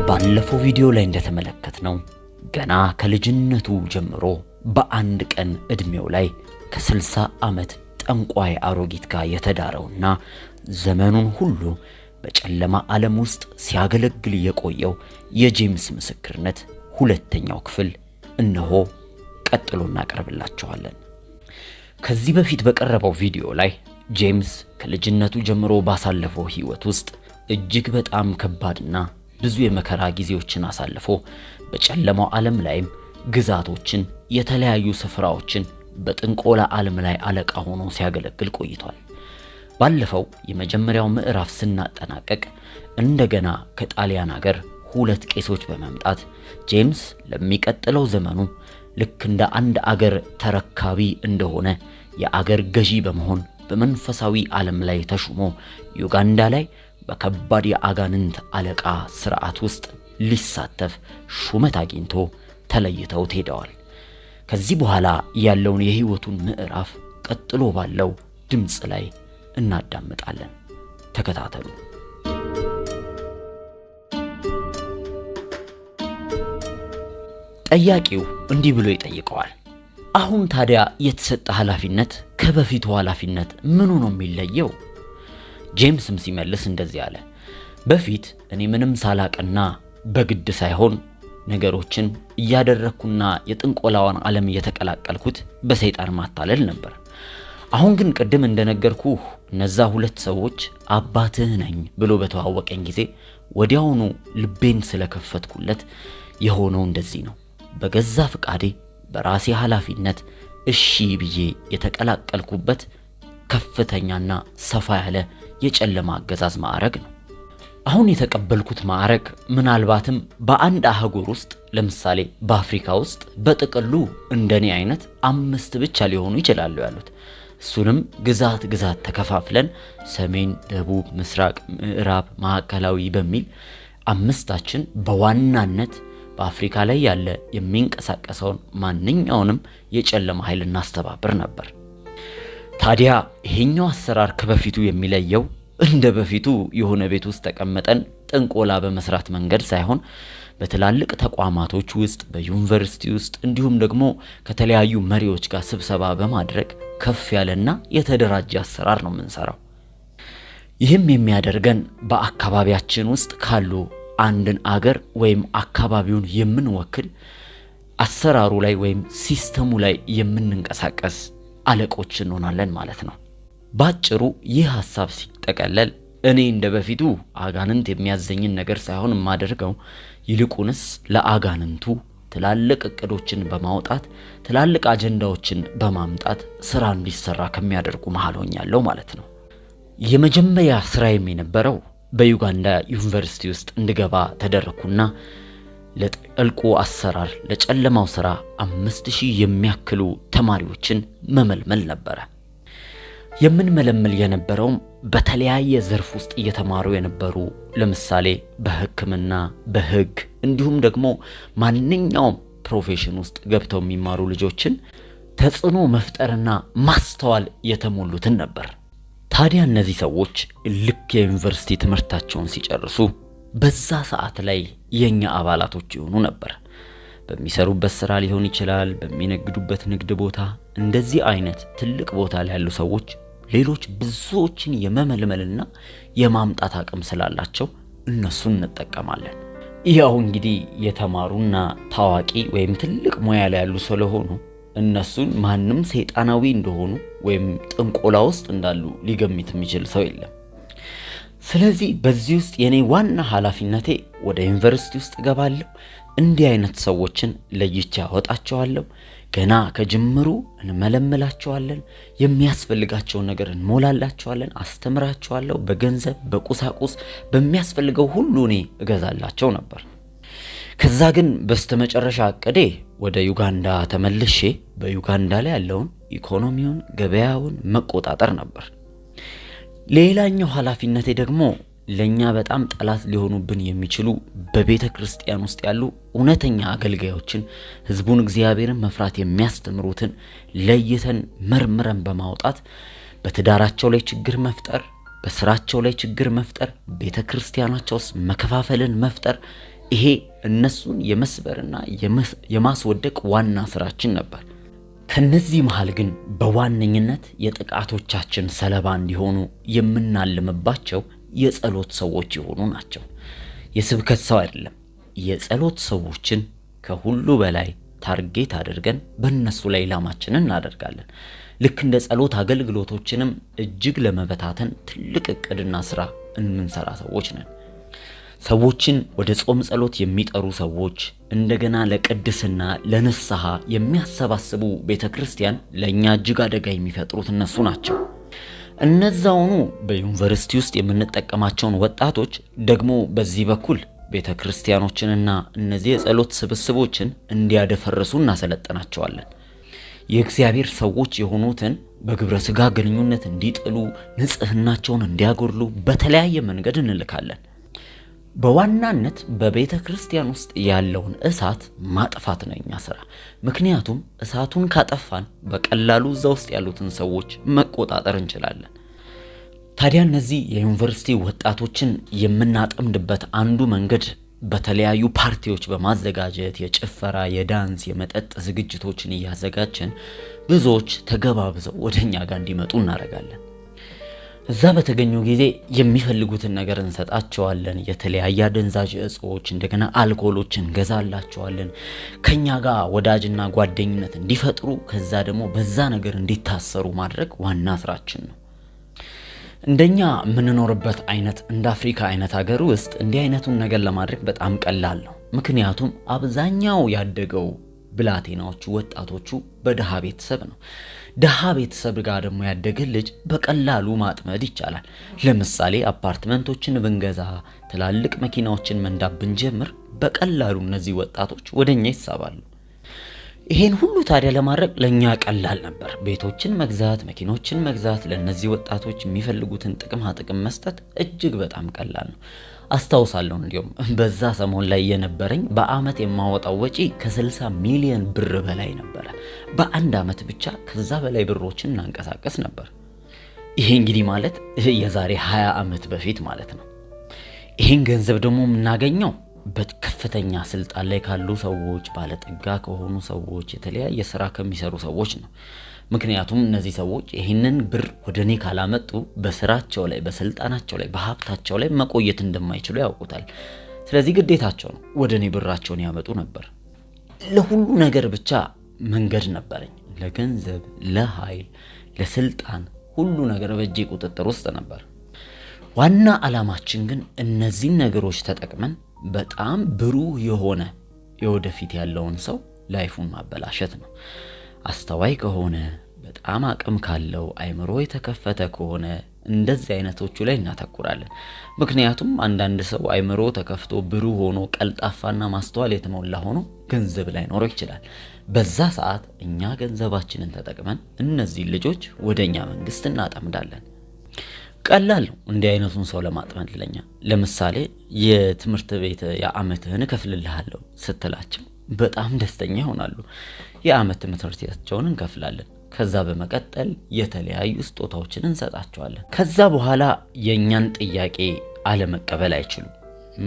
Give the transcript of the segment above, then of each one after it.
ባለፈው ቪዲዮ ላይ እንደተመለከትነው ገና ከልጅነቱ ጀምሮ በአንድ ቀን ዕድሜው ላይ ከ60 ዓመት ጠንቋይ አሮጊት ጋር የተዳረውና ዘመኑን ሁሉ በጨለማ ዓለም ውስጥ ሲያገለግል የቆየው የጄምስ ምስክርነት ሁለተኛው ክፍል እነሆ ቀጥሎ እናቀርብላችኋለን። ከዚህ በፊት በቀረበው ቪዲዮ ላይ ጄምስ ከልጅነቱ ጀምሮ ባሳለፈው ሕይወት ውስጥ እጅግ በጣም ከባድና ብዙ የመከራ ጊዜዎችን አሳልፎ በጨለማው ዓለም ላይም ግዛቶችን፣ የተለያዩ ስፍራዎችን በጥንቆላ ዓለም ላይ አለቃ ሆኖ ሲያገለግል ቆይቷል። ባለፈው የመጀመሪያው ምዕራፍ ስናጠናቀቅ እንደገና ከጣሊያን ሀገር ሁለት ቄሶች በመምጣት ጄምስ ለሚቀጥለው ዘመኑ ልክ እንደ አንድ አገር ተረካቢ እንደሆነ የአገር ገዢ በመሆን በመንፈሳዊ ዓለም ላይ ተሹሞ ዩጋንዳ ላይ በከባድ የአጋንንት አለቃ ስርዓት ውስጥ ሊሳተፍ ሹመት አግኝቶ ተለይተውት ሄደዋል። ከዚህ በኋላ ያለውን የህይወቱን ምዕራፍ ቀጥሎ ባለው ድምፅ ላይ እናዳምጣለን። ተከታተሉ። ጠያቂው እንዲህ ብሎ ይጠይቀዋል። አሁን ታዲያ የተሰጠ ኃላፊነት ከበፊቱ ኃላፊነት ምኑ ነው የሚለየው? ጄምስም ሲመልስ እንደዚህ አለ። በፊት እኔ ምንም ሳላቅና በግድ ሳይሆን ነገሮችን እያደረግኩና የጥንቆላዋን ዓለም እየተቀላቀልኩት በሰይጣን ማታለል ነበር። አሁን ግን ቅድም እንደነገርኩህ እነዛ ሁለት ሰዎች አባትህ ነኝ ብሎ በተዋወቀኝ ጊዜ ወዲያውኑ ልቤን ስለከፈትኩለት የሆነው እንደዚህ ነው። በገዛ ፍቃዴ በራሴ ኃላፊነት እሺ ብዬ የተቀላቀልኩበት ከፍተኛና ሰፋ ያለ የጨለማ አገዛዝ ማዕረግ ነው። አሁን የተቀበልኩት ማዕረግ ምናልባትም በአንድ አህጉር ውስጥ ለምሳሌ በአፍሪካ ውስጥ በጥቅሉ እንደኔ አይነት 5 ብቻ ሊሆኑ ይችላሉ ያሉት። እሱንም ግዛት ግዛት ተከፋፍለን ሰሜን፣ ደቡብ፣ ምስራቅ፣ ምዕራብ፣ ማዕከላዊ በሚል 5ታችን በዋናነት በአፍሪካ ላይ ያለ የሚንቀሳቀሰውን ማንኛውንም የጨለማ ኃይል እናስተባብር ነበር። ታዲያ ይሄኛው አሰራር ከበፊቱ የሚለየው እንደ በፊቱ የሆነ ቤት ውስጥ ተቀምጠን ጥንቆላ በመስራት መንገድ ሳይሆን በትላልቅ ተቋማቶች ውስጥ በዩኒቨርሲቲ ውስጥ እንዲሁም ደግሞ ከተለያዩ መሪዎች ጋር ስብሰባ በማድረግ ከፍ ያለና የተደራጀ አሰራር ነው የምንሰራው። ይህም የሚያደርገን በአካባቢያችን ውስጥ ካሉ አንድን አገር ወይም አካባቢውን የምንወክል አሰራሩ ላይ ወይም ሲስተሙ ላይ የምንንቀሳቀስ አለቆች እንሆናለን ማለት ነው። ባጭሩ ይህ ሐሳብ ሲጠቀለል እኔ እንደበፊቱ አጋንንት የሚያዘኝን ነገር ሳይሆን የማደርገው ይልቁንስ ለአጋንንቱ ትላልቅ እቅዶችን በማውጣት ትላልቅ አጀንዳዎችን በማምጣት ስራ እንዲሰራ ከሚያደርጉ መሃል ሆኛለሁ ማለት ነው። የመጀመሪያ ስራዬም የነበረው በዩጋንዳ ዩኒቨርሲቲ ውስጥ እንድገባ ተደረኩና ለጥልቁ አሰራር ለጨለማው ስራ 5000 የሚያክሉ ተማሪዎችን መመልመል ነበረ። የምንመለምል የነበረውም በተለያየ ዘርፍ ውስጥ እየተማሩ የነበሩ ለምሳሌ በሕክምና፣ በሕግ እንዲሁም ደግሞ ማንኛውም profession ውስጥ ገብተው የሚማሩ ልጆችን ተጽዕኖ መፍጠርና ማስተዋል የተሞሉትን ነበር። ታዲያ እነዚህ ሰዎች ልክ የዩኒቨርሲቲ ትምህርታቸውን ሲጨርሱ በዛ ሰዓት ላይ የኛ አባላቶች ይሆኑ ነበር። በሚሰሩበት ስራ ሊሆን ይችላል፣ በሚነግዱበት ንግድ ቦታ፣ እንደዚህ አይነት ትልቅ ቦታ ላይ ያሉ ሰዎች ሌሎች ብዙዎችን የመመልመልና የማምጣት አቅም ስላላቸው እነሱን እንጠቀማለን። ያው እንግዲህ የተማሩና ታዋቂ ወይም ትልቅ ሙያ ላይ ያሉ ስለሆኑ እነሱን ማንም ሰይጣናዊ እንደሆኑ ወይም ጥንቆላ ውስጥ እንዳሉ ሊገምት የሚችል ሰው የለም። ስለዚህ በዚህ ውስጥ የኔ ዋና ኃላፊነቴ ወደ ዩኒቨርሲቲ ውስጥ እገባለሁ፣ እንዲህ አይነት ሰዎችን ለይቼ አወጣቸዋለሁ፣ ገና ከጅምሩ እንመለምላቸዋለን፣ የሚያስፈልጋቸውን ነገር እንሞላላቸዋለን፣ አስተምራቸዋለሁ፣ በገንዘብ በቁሳቁስ በሚያስፈልገው ሁሉ እኔ እገዛላቸው ነበር። ከዛ ግን በስተመጨረሻ እቅዴ ወደ ዩጋንዳ ተመልሼ በዩጋንዳ ላይ ያለውን ኢኮኖሚውን ገበያውን መቆጣጠር ነበር። ሌላኛው ኃላፊነቴ ደግሞ ለኛ በጣም ጠላት ሊሆኑብን የሚችሉ በቤተክርስቲያን ውስጥ ያሉ እውነተኛ አገልጋዮችን ህዝቡን እግዚአብሔርን መፍራት የሚያስተምሩትን ለይተን መርምረን በማውጣት በትዳራቸው ላይ ችግር መፍጠር፣ በስራቸው ላይ ችግር መፍጠር፣ ቤተክርስቲያናቸው ውስጥ መከፋፈልን መፍጠር፣ ይሄ እነሱን የመስበርና የማስወደቅ ዋና ስራችን ነበር። ከነዚህ መሃል ግን በዋነኝነት የጥቃቶቻችን ሰለባ እንዲሆኑ የምናልምባቸው የጸሎት ሰዎች የሆኑ ናቸው። የስብከት ሰው አይደለም። የጸሎት ሰዎችን ከሁሉ በላይ target አድርገን በእነሱ ላይ ኢላማችንን እናደርጋለን። ልክ እንደ ጸሎት አገልግሎቶችንም እጅግ ለመበታተን ትልቅ እቅድና ስራ የምንሰራ ሰዎች ነን። ሰዎችን ወደ ጾም ጸሎት የሚጠሩ ሰዎች፣ እንደገና ለቅድስና ለንስሐ የሚያሰባስቡ ቤተ ክርስቲያን ለእኛ እጅግ አደጋ የሚፈጥሩት እነሱ ናቸው። እነዛውኑ በዩኒቨርሲቲ ውስጥ የምንጠቀማቸውን ወጣቶች ደግሞ በዚህ በኩል ቤተ ክርስቲያኖችንና እነዚህ የጸሎት ስብስቦችን እንዲያደፈርሱ እናሰለጥናቸዋለን። የእግዚአብሔር ሰዎች የሆኑትን በግብረ ሥጋ ግንኙነት እንዲጥሉ፣ ንጽህናቸውን እንዲያጎድሉ በተለያየ መንገድ እንልካለን። በዋናነት በቤተ ክርስቲያን ውስጥ ያለውን እሳት ማጥፋት ነው የኛ ስራ። ምክንያቱም እሳቱን ካጠፋን በቀላሉ እዛ ውስጥ ያሉትን ሰዎች መቆጣጠር እንችላለን። ታዲያ እነዚህ የዩኒቨርሲቲ ወጣቶችን የምናጠምድበት አንዱ መንገድ በተለያዩ ፓርቲዎች በማዘጋጀት የጭፈራ፣ የዳንስ፣ የመጠጥ ዝግጅቶችን እያዘጋጀን ብዙዎች ተገባብዘው ወደ እኛ ጋር እንዲመጡ እናደርጋለን። እዛ በተገኙ ጊዜ የሚፈልጉትን ነገር እንሰጣቸዋለን። የተለያየ አደንዛዥ እጾች፣ እንደገና አልኮሎች እንገዛላቸዋለን። ከኛ ጋር ወዳጅና ጓደኝነት እንዲፈጥሩ ከዛ ደግሞ በዛ ነገር እንዲታሰሩ ማድረግ ዋና ስራችን ነው። እንደኛ የምንኖርበት አይነት እንደ አፍሪካ አይነት ሀገር ውስጥ እንዲህ አይነቱን ነገር ለማድረግ በጣም ቀላል ነው። ምክንያቱም አብዛኛው ያደገው ብላቴናዎቹ ወጣቶቹ በድሃ ቤተሰብ ነው። ድሃ ቤተሰብ ጋር ደግሞ ያደገ ልጅ በቀላሉ ማጥመድ ይቻላል። ለምሳሌ አፓርትመንቶችን ብንገዛ፣ ትላልቅ መኪናዎችን መንዳት ብንጀምር በቀላሉ እነዚህ ወጣቶች ወደኛ ይሳባሉ። ይሄን ሁሉ ታዲያ ለማድረግ ለኛ ቀላል ነበር። ቤቶችን መግዛት፣ መኪኖችን መግዛት፣ ለእነዚህ ወጣቶች የሚፈልጉትን ጥቅማ ጥቅም መስጠት እጅግ በጣም ቀላል ነው። አስታውሳለሁ እንዲሁም በዛ ሰሞን ላይ የነበረኝ በአመት የማወጣው ወጪ ከ60 ሚሊዮን ብር በላይ ነበረ። በአንድ አመት ብቻ ከዛ በላይ ብሮችን እናንቀሳቀስ ነበር። ይሄ እንግዲህ ማለት የዛሬ 20 ዓመት በፊት ማለት ነው። ይሄን ገንዘብ ደግሞ የምናገኘው በከፍተኛ ስልጣን ላይ ካሉ ሰዎች፣ ባለጠጋ ከሆኑ ሰዎች፣ የተለያየ ስራ ከሚሰሩ ሰዎች ነው። ምክንያቱም እነዚህ ሰዎች ይህንን ብር ወደ እኔ ካላመጡ በስራቸው ላይ፣ በስልጣናቸው ላይ፣ በሀብታቸው ላይ መቆየት እንደማይችሉ ያውቁታል። ስለዚህ ግዴታቸው ነው፣ ወደ እኔ ብራቸውን ያመጡ ነበር። ለሁሉ ነገር ብቻ መንገድ ነበረኝ። ለገንዘብ፣ ለኃይል፣ ለስልጣን ሁሉ ነገር በእጄ ቁጥጥር ውስጥ ነበር። ዋና ዓላማችን ግን እነዚህን ነገሮች ተጠቅመን በጣም ብሩህ የሆነ የወደፊት ያለውን ሰው ላይፉን ማበላሸት ነው። አስተዋይ ከሆነ፣ በጣም አቅም ካለው፣ አይምሮ የተከፈተ ከሆነ እንደዚህ አይነቶቹ ላይ እናተኩራለን። ምክንያቱም አንዳንድ ሰው አይምሮ ተከፍቶ ብሩህ ሆኖ ቀልጣፋና ማስተዋል የተሞላ ሆኖ ገንዘብ ላይኖረው ይችላል። በዛ ሰዓት እኛ ገንዘባችንን ተጠቅመን እነዚህን ልጆች ወደኛ መንግስት እናጠምዳለን። ቀላል ነው እንዲህ አይነቱን ሰው ለማጥመድ ለኛ። ለምሳሌ የትምህርት ቤት የአመትህን እከፍልልሃለሁ ስትላቸው በጣም ደስተኛ ይሆናሉ። የአመት ትምህርት ቤታቸውን እንከፍላለን። ከዛ በመቀጠል የተለያዩ ስጦታዎችን እንሰጣቸዋለን። ከዛ በኋላ የእኛን ጥያቄ አለመቀበል አይችሉም።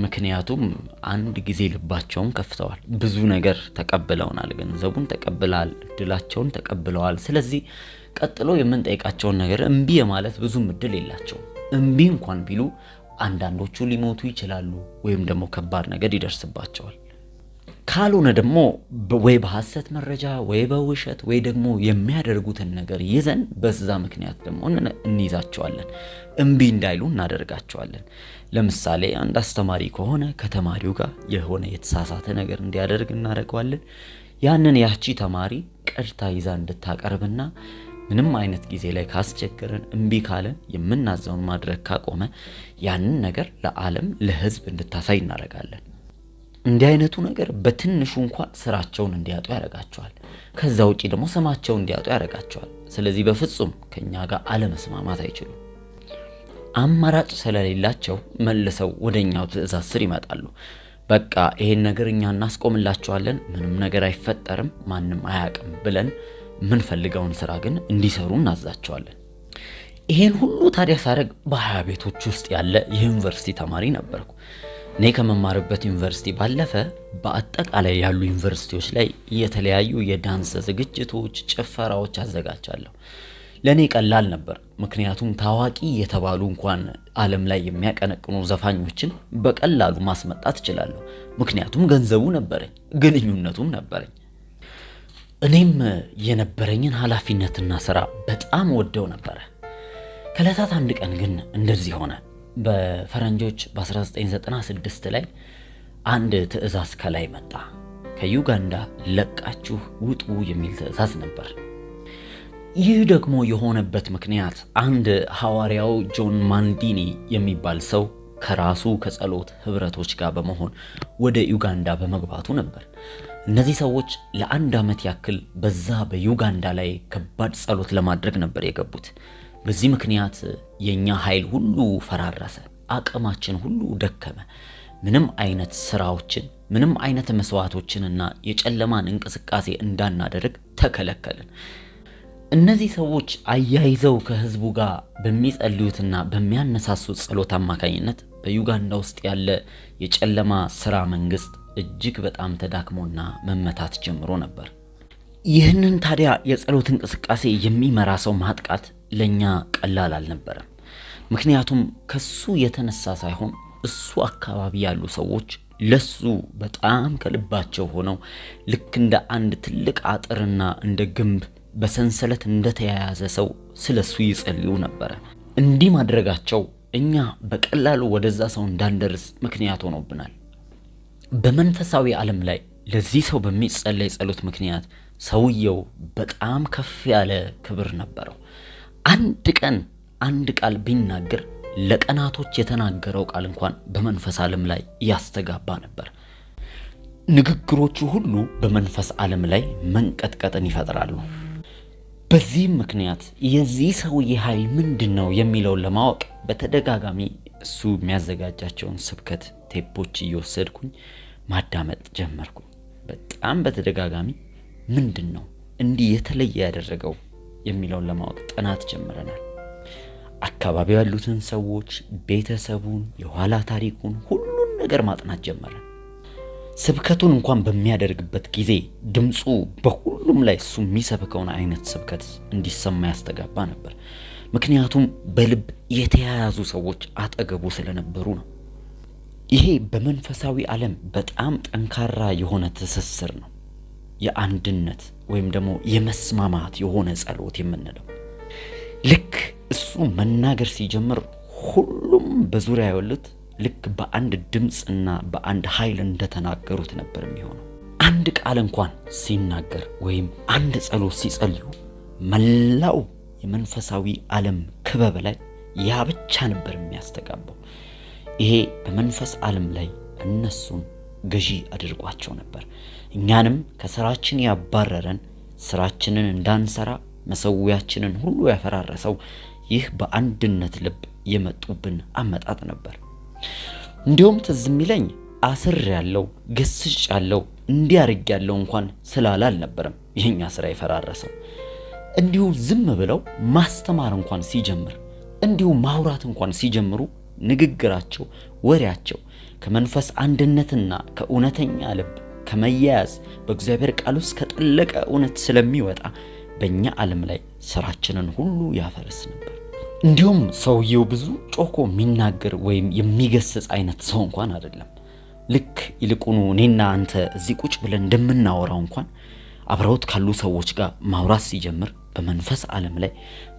ምክንያቱም አንድ ጊዜ ልባቸውን ከፍተዋል። ብዙ ነገር ተቀብለውናል። ገንዘቡን ተቀብለዋል፣ እድላቸውን ተቀብለዋል። ስለዚህ ቀጥሎ የምንጠይቃቸውን ነገር እምቢ የማለት ብዙም እድል የላቸውም። እምቢ እንኳን ቢሉ አንዳንዶቹ ሊሞቱ ይችላሉ፣ ወይም ደግሞ ከባድ ነገር ይደርስባቸዋል። ካልሆነ ደግሞ ወይ በሐሰት መረጃ ወይ በውሸት ወይ ደግሞ የሚያደርጉትን ነገር ይዘን በዛ ምክንያት ደግሞ እንይዛቸዋለን። እምቢ እንዳይሉ እናደርጋቸዋለን። ለምሳሌ አንድ አስተማሪ ከሆነ ከተማሪው ጋር የሆነ የተሳሳተ ነገር እንዲያደርግ እናደርገዋለን። ያንን ያቺ ተማሪ ቀድታ ይዛ እንድታቀርብና ምንም አይነት ጊዜ ላይ ካስቸገረን እምቢ ካለን የምናዘውን ማድረግ ካቆመ ያንን ነገር ለዓለም ለሕዝብ እንድታሳይ እናደርጋለን። እንዲህ አይነቱ ነገር በትንሹ እንኳን ስራቸውን እንዲያጡ ያደርጋቸዋል። ከዛ ውጪ ደግሞ ስማቸውን እንዲያጡ ያደርጋቸዋል። ስለዚህ በፍጹም ከኛ ጋር አለመስማማት አይችሉም። አማራጭ ስለሌላቸው መልሰው ወደኛው ትዕዛዝ ስር ይመጣሉ። በቃ ይሄን ነገር እኛ እናስቆምላቸዋለን፣ ምንም ነገር አይፈጠርም፣ ማንም አያውቅም ብለን የምንፈልገውን ስራ ግን እንዲሰሩ እናዛቸዋለን። ይሄን ሁሉ ታዲያ ሳደርግ በ20 ቤቶች ውስጥ ያለ የዩኒቨርሲቲ ተማሪ ነበርኩ። እኔ ከምማርበት ዩኒቨርሲቲ ባለፈ በአጠቃላይ ያሉ ዩኒቨርሲቲዎች ላይ የተለያዩ የዳንስ ዝግጅቶች፣ ጭፈራዎች አዘጋጃለሁ። ለእኔ ቀላል ነበር፣ ምክንያቱም ታዋቂ የተባሉ እንኳን ዓለም ላይ የሚያቀነቅኑ ዘፋኞችን በቀላሉ ማስመጣት እችላለሁ። ምክንያቱም ገንዘቡ ነበረኝ፣ ግንኙነቱም ነበረኝ። እኔም የነበረኝን ኃላፊነትና ስራ በጣም ወደው ነበረ። ከዕለታት አንድ ቀን ግን እንደዚህ ሆነ። በፈረንጆች በ1996 ላይ አንድ ትዕዛዝ ከላይ መጣ። ከዩጋንዳ ለቃችሁ ውጡ የሚል ትዕዛዝ ነበር። ይህ ደግሞ የሆነበት ምክንያት አንድ ሐዋርያው ጆን ማንዲኒ የሚባል ሰው ከራሱ ከጸሎት ህብረቶች ጋር በመሆን ወደ ዩጋንዳ በመግባቱ ነበር። እነዚህ ሰዎች ለአንድ ዓመት ያክል በዛ በዩጋንዳ ላይ ከባድ ጸሎት ለማድረግ ነበር የገቡት። በዚህ ምክንያት የኛ ኃይል ሁሉ ፈራረሰ፣ አቅማችን ሁሉ ደከመ። ምንም አይነት ስራዎችን፣ ምንም አይነት መስዋዕቶችንና የጨለማን እንቅስቃሴ እንዳናደርግ ተከለከልን። እነዚህ ሰዎች አያይዘው ከህዝቡ ጋር በሚጸልዩትና በሚያነሳሱት ጸሎት አማካኝነት በዩጋንዳ ውስጥ ያለ የጨለማ ስራ መንግስት እጅግ በጣም ተዳክሞና መመታት ጀምሮ ነበር። ይህንን ታዲያ የጸሎት እንቅስቃሴ የሚመራ ሰው ማጥቃት ለኛ ቀላል አልነበረም። ምክንያቱም ከሱ የተነሳ ሳይሆን እሱ አካባቢ ያሉ ሰዎች ለሱ በጣም ከልባቸው ሆነው ልክ እንደ አንድ ትልቅ አጥርና እንደ ግንብ በሰንሰለት እንደተያያዘ ሰው ስለሱ ይጸልዩ ነበረ። እንዲህ ማድረጋቸው እኛ በቀላሉ ወደዛ ሰው እንዳንደርስ ምክንያት ሆኖብናል። በመንፈሳዊ ዓለም ላይ ለዚህ ሰው በሚጸለይ ጸሎት ምክንያት ሰውየው በጣም ከፍ ያለ ክብር ነበረው። አንድ ቀን አንድ ቃል ቢናገር ለቀናቶች የተናገረው ቃል እንኳን በመንፈስ ዓለም ላይ ያስተጋባ ነበር። ንግግሮቹ ሁሉ በመንፈስ ዓለም ላይ መንቀጥቀጥን ይፈጥራሉ። በዚህም ምክንያት የዚህ ሰውዬ ኃይል ምንድን ነው የሚለውን ለማወቅ በተደጋጋሚ እሱ የሚያዘጋጃቸውን ስብከት ቴፖች እየወሰድኩኝ ማዳመጥ ጀመርኩኝ። በጣም በተደጋጋሚ ምንድን ነው እንዲህ የተለየ ያደረገው የሚለውን ለማወቅ ጥናት ጀምረናል። አካባቢው ያሉትን ሰዎች፣ ቤተሰቡን፣ የኋላ ታሪኩን፣ ሁሉን ነገር ማጥናት ጀመረን። ስብከቱን እንኳን በሚያደርግበት ጊዜ ድምፁ በሁሉም ላይ እሱ የሚሰብከውን አይነት ስብከት እንዲሰማ ያስተጋባ ነበር። ምክንያቱም በልብ የተያያዙ ሰዎች አጠገቡ ስለነበሩ ነው። ይሄ በመንፈሳዊ ዓለም በጣም ጠንካራ የሆነ ትስስር ነው። የአንድነት ወይም ደግሞ የመስማማት የሆነ ጸሎት የምንለው ልክ እሱ መናገር ሲጀምር ሁሉም በዙሪያ ያሉት ልክ በአንድ ድምፅና በአንድ ኃይል እንደተናገሩት ነበር የሚሆነው። አንድ ቃል እንኳን ሲናገር ወይም አንድ ጸሎት ሲጸልዩ መላው የመንፈሳዊ ዓለም ክበብ ላይ ያ ብቻ ነበር የሚያስተጋባው። ይሄ በመንፈስ ዓለም ላይ እነሱን ገዢ አድርጓቸው ነበር። እኛንም ከስራችን ያባረረን፣ ስራችንን እንዳንሰራ መሰዊያችንን ሁሉ ያፈራረሰው ይህ በአንድነት ልብ የመጡብን አመጣጥ ነበር። እንዲሁም ትዝ የሚለኝ አስር ያለው ገስጭ ያለው እንዲያርግ ያለው እንኳን ስላለ አልነበረም የኛ ስራ የፈራረሰው። እንዲሁ ዝም ብለው ማስተማር እንኳን ሲጀምር፣ እንዲሁ ማውራት እንኳን ሲጀምሩ ንግግራቸው፣ ወሬያቸው ከመንፈስ አንድነትና ከእውነተኛ ልብ ከመያያዝ በእግዚአብሔር ቃል ውስጥ ከጠለቀ እውነት ስለሚወጣ በእኛ ዓለም ላይ ስራችንን ሁሉ ያፈርስ ነበር። እንዲሁም ሰውየው ብዙ ጮኮ የሚናገር ወይም የሚገስጽ አይነት ሰው እንኳን አይደለም። ልክ ይልቁኑ እኔና አንተ እዚህ ቁጭ ብለን እንደምናወራው እንኳን አብረውት ካሉ ሰዎች ጋር ማውራት ሲጀምር በመንፈስ ዓለም ላይ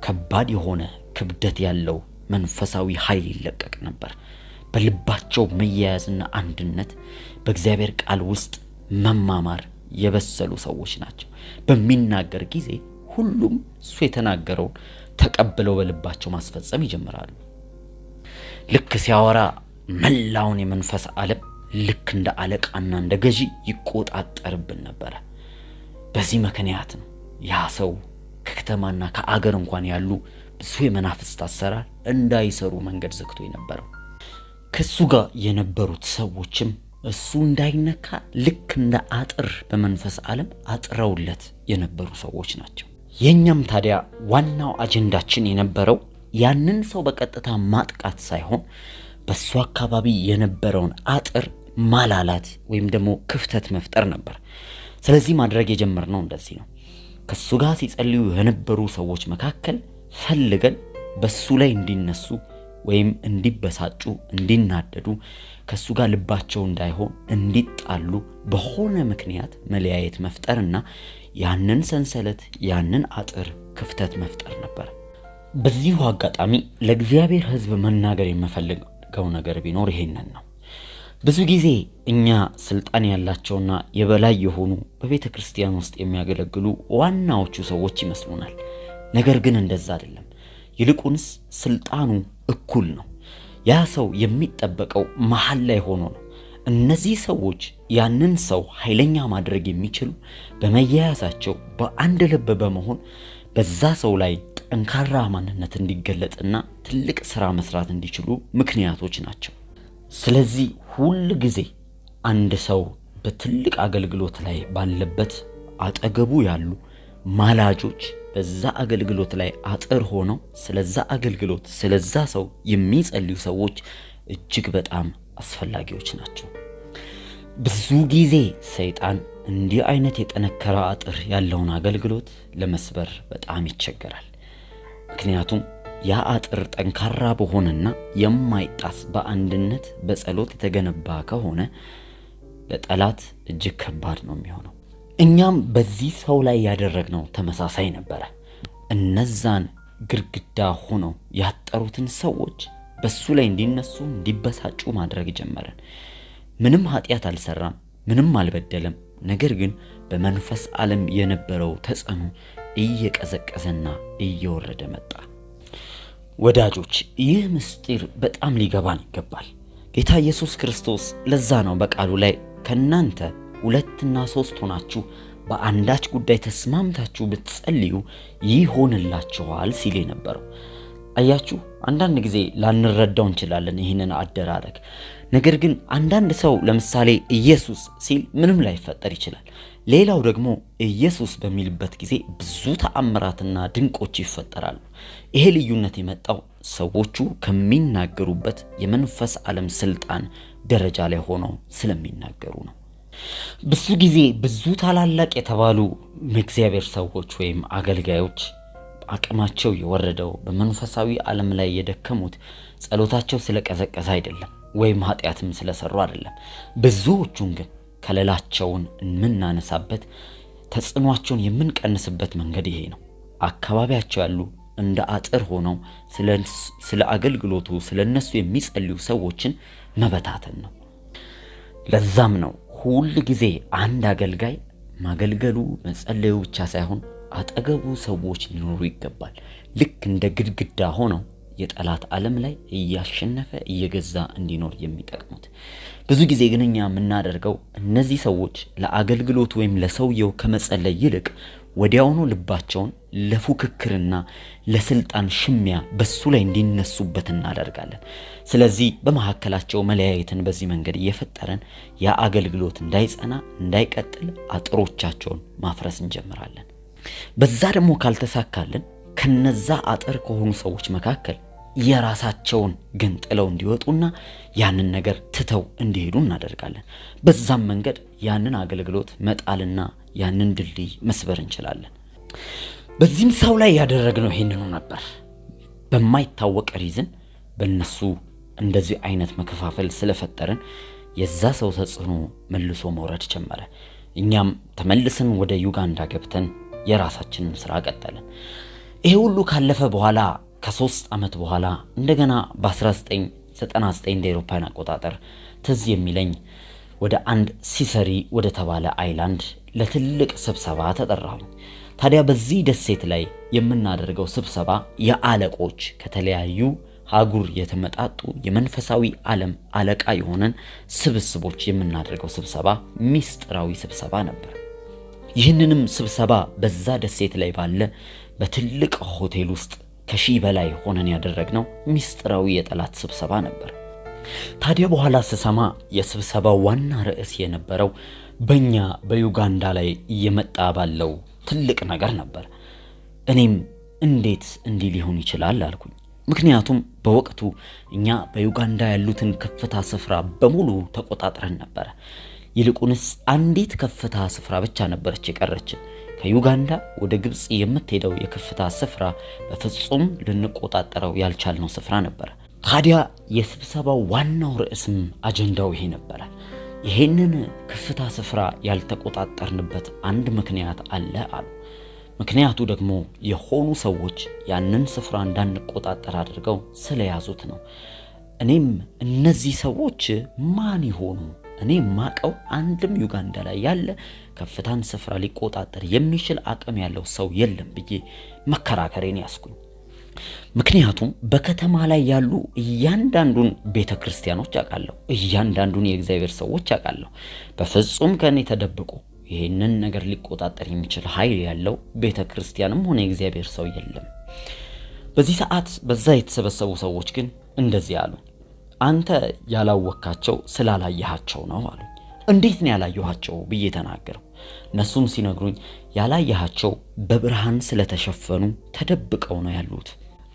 ከባድ የሆነ ክብደት ያለው መንፈሳዊ ኃይል ይለቀቅ ነበር። በልባቸው መያያዝና አንድነት በእግዚአብሔር ቃል ውስጥ መማማር የበሰሉ ሰዎች ናቸው። በሚናገር ጊዜ ሁሉም እሱ የተናገረውን ተቀብለው በልባቸው ማስፈጸም ይጀምራሉ። ልክ ሲያወራ መላውን የመንፈስ ዓለም ልክ እንደ አለቃና እንደ ገዢ ይቆጣጠርብን ነበረ። በዚህ ምክንያት ነው ያ ሰው ከከተማና ከአገር እንኳን ያሉ ብዙ የመናፍስት አሰራር እንዳይሰሩ መንገድ ዘግቶ የነበረው። ከሱ ጋር የነበሩት ሰዎችም እሱ እንዳይነካ ልክ እንደ አጥር በመንፈስ ዓለም አጥረውለት የነበሩ ሰዎች ናቸው። የእኛም ታዲያ ዋናው አጀንዳችን የነበረው ያንን ሰው በቀጥታ ማጥቃት ሳይሆን በሱ አካባቢ የነበረውን አጥር ማላላት ወይም ደግሞ ክፍተት መፍጠር ነበር። ስለዚህ ማድረግ የጀመርነው እንደዚህ ነው። ከሱ ጋር ሲጸልዩ የነበሩ ሰዎች መካከል ፈልገን በሱ ላይ እንዲነሱ ወይም እንዲበሳጩ፣ እንዲናደዱ፣ ከሱ ጋር ልባቸው እንዳይሆን እንዲጣሉ በሆነ ምክንያት መለያየት መፍጠርና ያንን ሰንሰለት ያንን አጥር ክፍተት መፍጠር ነበር። በዚሁ አጋጣሚ ለእግዚአብሔር ሕዝብ መናገር የምፈልገው ነገር ቢኖር ይሄንን ነው። ብዙ ጊዜ እኛ ስልጣን ያላቸውና የበላይ የሆኑ በቤተ ክርስቲያን ውስጥ የሚያገለግሉ ዋናዎቹ ሰዎች ይመስሉናል። ነገር ግን እንደዛ አይደለም። ይልቁንስ ስልጣኑ እኩል ነው። ያ ሰው የሚጠበቀው መሀል ላይ ሆኖ ነው። እነዚህ ሰዎች ያንን ሰው ኃይለኛ ማድረግ የሚችሉ በመያያዛቸው በአንድ ልብ በመሆን በዛ ሰው ላይ ጠንካራ ማንነት እንዲገለጥና ትልቅ ስራ መስራት እንዲችሉ ምክንያቶች ናቸው። ስለዚህ ሁል ጊዜ አንድ ሰው በትልቅ አገልግሎት ላይ ባለበት አጠገቡ ያሉ ማላጆች በዛ አገልግሎት ላይ አጥር ሆነው ስለዛ አገልግሎት ስለዛ ሰው የሚጸልዩ ሰዎች እጅግ በጣም አስፈላጊዎች ናቸው። ብዙ ጊዜ ሰይጣን እንዲህ አይነት የጠነከረ አጥር ያለውን አገልግሎት ለመስበር በጣም ይቸገራል። ምክንያቱም ያ አጥር ጠንካራ በሆነና የማይጣስ በአንድነት በጸሎት የተገነባ ከሆነ ለጠላት እጅግ ከባድ ነው የሚሆነው። እኛም በዚህ ሰው ላይ ያደረግነው ተመሳሳይ ነበረ። እነዛን ግድግዳ ሆነው ያጠሩትን ሰዎች በሱ ላይ እንዲነሱ እንዲበሳጩ ማድረግ ጀመረን። ምንም ኃጢአት አልሰራም፣ ምንም አልበደለም። ነገር ግን በመንፈስ ዓለም የነበረው ተጽዕኖ እየቀዘቀዘና እየወረደ መጣ። ወዳጆች፣ ይህ ምስጢር በጣም ሊገባን ይገባል። ጌታ ኢየሱስ ክርስቶስ ለዛ ነው በቃሉ ላይ ከናንተ 2 እና 3 ሆናችሁ በአንዳች ጉዳይ ተስማምታችሁ ብትጸልዩ ይሆንላችኋል ሲል የነበረው። አያችሁ፣ አንዳንድ ጊዜ ላንረዳው እንችላለን ይህንን አደራረግ። ነገር ግን አንዳንድ ሰው ለምሳሌ ኢየሱስ ሲል ምንም ላይፈጠር ይችላል። ሌላው ደግሞ ኢየሱስ በሚልበት ጊዜ ብዙ ተአምራትና ድንቆች ይፈጠራሉ። ይሄ ልዩነት የመጣው ሰዎቹ ከሚናገሩበት የመንፈስ ዓለም ስልጣን ደረጃ ላይ ሆነው ስለሚናገሩ ነው። ብዙ ጊዜ ብዙ ታላላቅ የተባሉ የእግዚአብሔር ሰዎች ወይም አገልጋዮች አቅማቸው የወረደው በመንፈሳዊ ዓለም ላይ የደከሙት ጸሎታቸው ስለቀዘቀዘ አይደለም፣ ወይም ኃጢአትም ስለሰሩ አይደለም። ብዙዎቹን ግን ከለላቸውን የምናነሳበት ተጽዕኗቸውን የምንቀንስበት መንገድ ይሄ ነው። አካባቢያቸው ያሉ እንደ አጥር ሆነው ስለ አገልግሎቱ ስለ እነሱ የሚጸልዩ ሰዎችን መበታተን ነው። ለዛም ነው ሁል ጊዜ አንድ አገልጋይ ማገልገሉ መጸለዩ ብቻ ሳይሆን አጠገቡ ሰዎች ሊኖሩ ይገባል። ልክ እንደ ግድግዳ ሆነው የጠላት ዓለም ላይ እያሸነፈ እየገዛ እንዲኖር የሚጠቅሙት። ብዙ ጊዜ ግን እኛ የምናደርገው እነዚህ ሰዎች ለአገልግሎቱ ወይም ለሰውየው ከመጸለይ ይልቅ ወዲያውኑ ልባቸውን ለፉክክርና ለስልጣን ሽሚያ በሱ ላይ እንዲነሱበት እናደርጋለን። ስለዚህ በመካከላቸው መለያየትን በዚህ መንገድ እየፈጠረን ያ አገልግሎት እንዳይጸና እንዳይቀጥል አጥሮቻቸውን ማፍረስ እንጀምራለን። በዛ ደግሞ ካልተሳካልን ከነዛ አጥር ከሆኑ ሰዎች መካከል የራሳቸውን ግን ጥለው እንዲወጡና ያንን ነገር ትተው እንዲሄዱ እናደርጋለን። በዛም መንገድ ያንን አገልግሎት መጣልና ያንን ድልድይ መስበር እንችላለን። በዚህም ሰው ላይ ያደረግነው ይሄንኑ ነበር። በማይታወቅ reason በእነሱ እንደዚህ አይነት መከፋፈል ስለፈጠርን የዛ ሰው ተጽዕኖ መልሶ መውረድ ጀመረ። እኛም ተመልሰን ወደ ዩጋንዳ ገብተን የራሳችንን ስራ ቀጠልን። ይሄ ሁሉ ካለፈ በኋላ ከ3 ዓመት በኋላ እንደገና በ1999 እንደ አውሮፓውያን አቆጣጠር ትዝ የሚለኝ ወደ አንድ ሲሰሪ ወደ ተባለ island ለትልቅ ስብሰባ ተጠራሁኝ። ታዲያ በዚህ ደሴት ላይ የምናደርገው ስብሰባ የአለቆች ከተለያዩ አህጉር የተመጣጡ የመንፈሳዊ ዓለም አለቃ የሆነን ስብስቦች የምናደርገው ስብሰባ ሚስጥራዊ ስብሰባ ነበር። ይህንንም ስብሰባ በዛ ደሴት ላይ ባለ በትልቅ ሆቴል ውስጥ ከ1000 በላይ ሆነን ያደረግነው ሚስጥራዊ የጠላት ስብሰባ ነበር። ታዲያ በኋላ ስሰማ የስብሰባው ዋና ርዕስ የነበረው በእኛ በዩጋንዳ ላይ እየመጣ ባለው ትልቅ ነገር ነበር። እኔም እንዴት እንዲህ ሊሆን ይችላል አልኩኝ። ምክንያቱም በወቅቱ እኛ በዩጋንዳ ያሉትን ከፍታ ስፍራ በሙሉ ተቆጣጥረን ነበረ። ይልቁንስ አንዲት ከፍታ ስፍራ ብቻ ነበረች የቀረችን። ከዩጋንዳ ወደ ግብፅ የምትሄደው የከፍታ ስፍራ በፍጹም ልንቆጣጠረው ያልቻልነው ስፍራ ነበረ። ታዲያ የስብሰባው ዋናው ርዕስም አጀንዳው ይሄ ነበረ። ይሄንን ከፍታ ስፍራ ያልተቆጣጠርንበት አንድ ምክንያት አለ አሉ። ምክንያቱ ደግሞ የሆኑ ሰዎች ያንን ስፍራ እንዳንቆጣጠር አድርገው ስለያዙት ነው። እኔም እነዚህ ሰዎች ማን ይሆኑ? እኔ ማቀው አንድም ዩጋንዳ ላይ ያለ ከፍታን ስፍራ ሊቆጣጠር የሚችል አቅም ያለው ሰው የለም ብዬ መከራከሬን ያስኩኝ። ምክንያቱም በከተማ ላይ ያሉ እያንዳንዱን ቤተ ክርስቲያኖች አውቃለሁ፣ እያንዳንዱን የእግዚአብሔር ሰዎች አውቃለሁ። በፍጹም ከእኔ ተደብቆ ይህንን ነገር ሊቆጣጠር የሚችል ኃይል ያለው ቤተ ክርስቲያንም ሆነ የእግዚአብሔር ሰው የለም። በዚህ ሰዓት በዛ የተሰበሰቡ ሰዎች ግን እንደዚህ አሉ፣ አንተ ያላወካቸው ስላላየሃቸው ነው አሉኝ። እንዴት ነው ያላየኋቸው ብዬ ተናገርኩ። እነሱም ሲነግሩኝ ያላየሃቸው በብርሃን ስለተሸፈኑ ተደብቀው ነው ያሉት።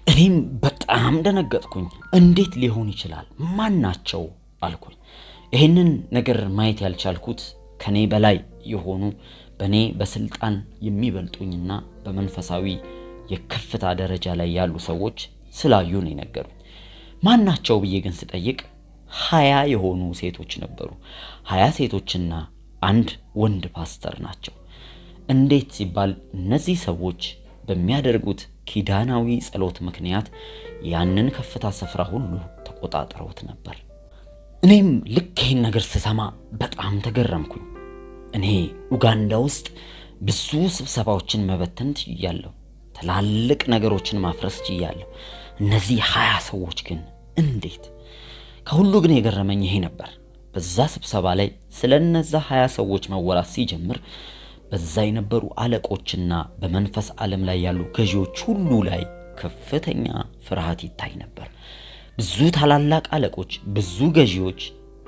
እኔም በጣም ደነገጥኩኝ። እንዴት ሊሆን ይችላል? ማን ናቸው አልኩኝ። ይህንን ነገር ማየት ያልቻልኩት ከኔ በላይ የሆኑ በእኔ በስልጣን የሚበልጡኝና በመንፈሳዊ የከፍታ ደረጃ ላይ ያሉ ሰዎች ስላዩ ነው የነገሩኝ። ማን ናቸው ብዬ ግን ስጠይቅ 20 የሆኑ ሴቶች ነበሩ። 20 ሴቶችና አንድ ወንድ ፓስተር ናቸው። እንዴት ሲባል እነዚህ ሰዎች በሚያደርጉት ኪዳናዊ ጸሎት ምክንያት ያንን ከፍታ ስፍራ ሁሉ ተቆጣጥረውት ነበር። እኔም ልክ ይህን ነገር ስሰማ በጣም ተገረምኩኝ። እኔ ኡጋንዳ ውስጥ ብዙ ስብሰባዎችን መበተን ችያለሁ። ትላልቅ ነገሮችን ማፍረስ ችያለሁ። እነዚህ 20 ሰዎች ግን እንዴት? ከሁሉ ግን የገረመኝ ይሄ ነበር። በዛ ስብሰባ ላይ ስለ እነዛ 20 ሰዎች መወራት ሲጀምር በዛ የነበሩ አለቆችና በመንፈስ ዓለም ላይ ያሉ ገዢዎች ሁሉ ላይ ከፍተኛ ፍርሃት ይታይ ነበር። ብዙ ታላላቅ አለቆች፣ ብዙ ገዢዎች፣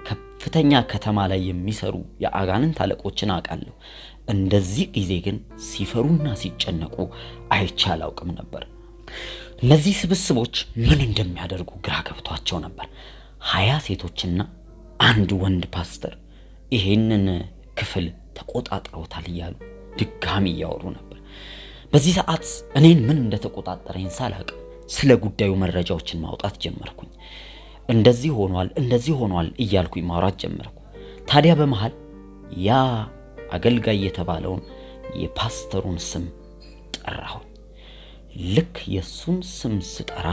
ከፍተኛ ከተማ ላይ የሚሰሩ የአጋንንት አለቆችን አውቃለሁ። እንደዚህ ጊዜ ግን ሲፈሩና ሲጨነቁ አይቼ አላውቅም ነበር። እነዚህ ስብስቦች ምን እንደሚያደርጉ ግራ ገብቷቸው ነበር። 20 ሴቶችና አንድ ወንድ ፓስተር ይሄንን ክፍል ተቆጣጥረውታል እያሉ ድጋሚ እያወሩ ነበር። በዚህ ሰዓት እኔን ምን እንደተቆጣጠረኝ ሳላቅ ስለ ጉዳዩ መረጃዎችን ማውጣት ጀመርኩኝ። እንደዚህ ሆኗል፣ እንደዚህ ሆኗል እያልኩኝ ማውራት ጀመርኩ። ታዲያ በመሃል ያ አገልጋይ የተባለውን የፓስተሩን ስም ጠራሁኝ። ልክ የሱን ስም ስጠራ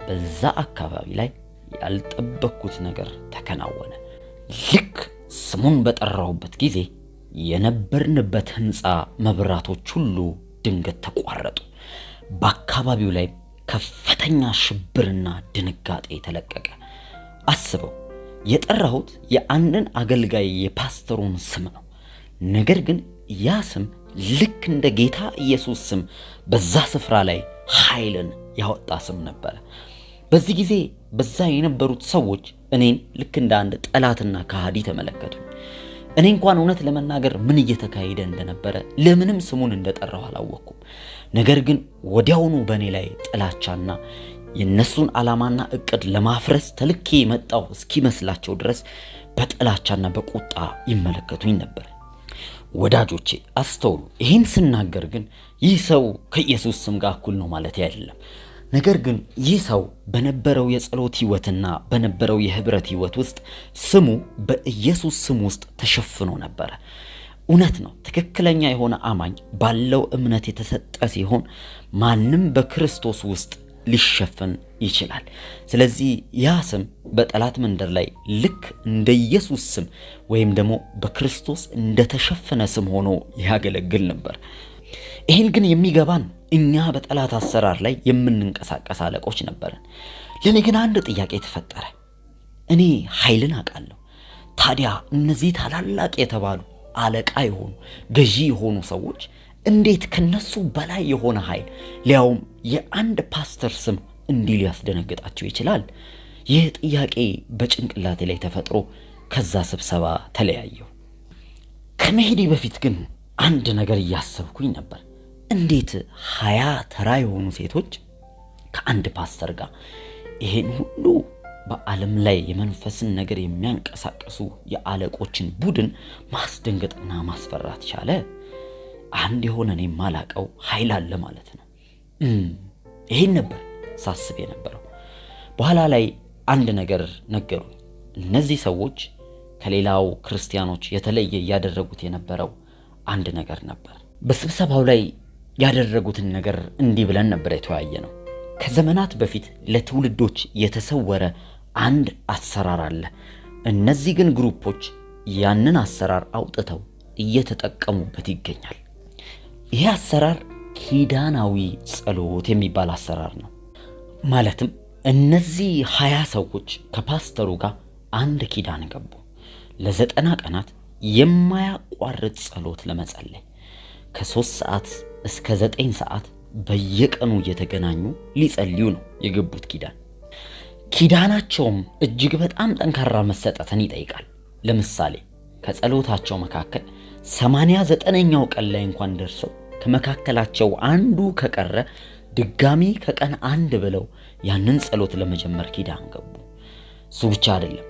በዛ አካባቢ ላይ ያልጠበቅኩት ነገር ተከናወነ። ልክ ስሙን በጠራሁበት ጊዜ የነበርንበት ሕንፃ መብራቶች ሁሉ ድንገት ተቋረጡ። በአካባቢው ላይ ከፍተኛ ሽብርና ድንጋጤ ተለቀቀ። አስበው፣ የጠራሁት የአንድን አገልጋይ የፓስተሩን ስም ነው። ነገር ግን ያ ስም ልክ እንደ ጌታ ኢየሱስ ስም በዛ ስፍራ ላይ ኃይልን ያወጣ ስም ነበረ። በዚህ ጊዜ በዛ የነበሩት ሰዎች እኔን ልክ እንደ አንድ ጠላትና ከሃዲ ተመለከቱ። እኔ እንኳን እውነት ለመናገር ምን እየተካሄደ እንደነበረ ለምንም ስሙን እንደጠራው አላወቅኩም። ነገር ግን ወዲያውኑ በእኔ ላይ ጥላቻና የእነሱን ዓላማና እቅድ ለማፍረስ ተልኬ የመጣው እስኪመስላቸው ድረስ በጥላቻና በቁጣ ይመለከቱኝ ነበር። ወዳጆቼ አስተውሉ። ይህን ስናገር ግን ይህ ሰው ከኢየሱስ ስም ጋር እኩል ነው ማለት አይደለም። ነገር ግን ይህ ሰው በነበረው የጸሎት ሕይወትና በነበረው የህብረት ሕይወት ውስጥ ስሙ በኢየሱስ ስም ውስጥ ተሸፍኖ ነበረ። እውነት ነው። ትክክለኛ የሆነ አማኝ ባለው እምነት የተሰጠ ሲሆን ማንም በክርስቶስ ውስጥ ሊሸፈን ይችላል። ስለዚህ ያ ስም በጠላት መንደር ላይ ልክ እንደ ኢየሱስ ስም ወይም ደግሞ በክርስቶስ እንደተሸፈነ ስም ሆኖ ያገለግል ነበር። ይህን ግን የሚገባን እኛ በጠላት አሰራር ላይ የምንንቀሳቀስ አለቆች ነበርን። ለእኔ ግን አንድ ጥያቄ ተፈጠረ። እኔ ኃይልን አውቃለሁ። ታዲያ እነዚህ ታላላቅ የተባሉ አለቃ የሆኑ ገዢ የሆኑ ሰዎች እንዴት ከነሱ በላይ የሆነ ኃይል ሊያውም የአንድ ፓስተር ስም እንዲህ ሊያስደነግጣቸው ይችላል? ይህ ጥያቄ በጭንቅላቴ ላይ ተፈጥሮ ከዛ ስብሰባ ተለያየሁ። ከመሄዴ በፊት ግን አንድ ነገር እያሰብኩኝ ነበር። እንዴት 20 ተራ የሆኑ ሴቶች ከአንድ ፓስተር ጋር ይሄን ሁሉ በዓለም ላይ የመንፈስን ነገር የሚያንቀሳቅሱ የአለቆችን ቡድን ማስደንገጥና ማስፈራት ቻለ። አንድ የሆነ እኔ የማላቀው ኃይል አለ ማለት ነው። ይሄን ነበር ሳስብ የነበረው። በኋላ ላይ አንድ ነገር ነገሩኝ። እነዚህ ሰዎች ከሌላው ክርስቲያኖች የተለየ እያደረጉት የነበረው አንድ ነገር ነበር። በስብሰባው ላይ ያደረጉትን ነገር እንዲህ ብለን ነበር የተወያየ ነው። ከዘመናት በፊት ለትውልዶች የተሰወረ አንድ አሰራር አለ። እነዚህ ግን ግሩፖች ያንን አሰራር አውጥተው እየተጠቀሙበት ይገኛል። ይሄ አሰራር ኪዳናዊ ጸሎት የሚባል አሰራር ነው። ማለትም እነዚህ 20 ሰዎች ከፓስተሩ ጋር አንድ ኪዳን ገቡ። ለ90 ቀናት የማያቋርጥ ጸሎት ለመጸለይ ከ3 ሰዓት እስከ 9 ሰዓት በየቀኑ እየተገናኙ ሊጸልዩ ነው የገቡት ኪዳን። ኪዳናቸውም እጅግ በጣም ጠንካራ መሰጠትን ይጠይቃል። ለምሳሌ ከጸሎታቸው መካከል 89ኛው ቀን ላይ እንኳን ደርሰው ከመካከላቸው አንዱ ከቀረ ድጋሚ ከቀን አንድ ብለው ያንን ጸሎት ለመጀመር ኪዳን ገቡ። እሱ ብቻ አይደለም፣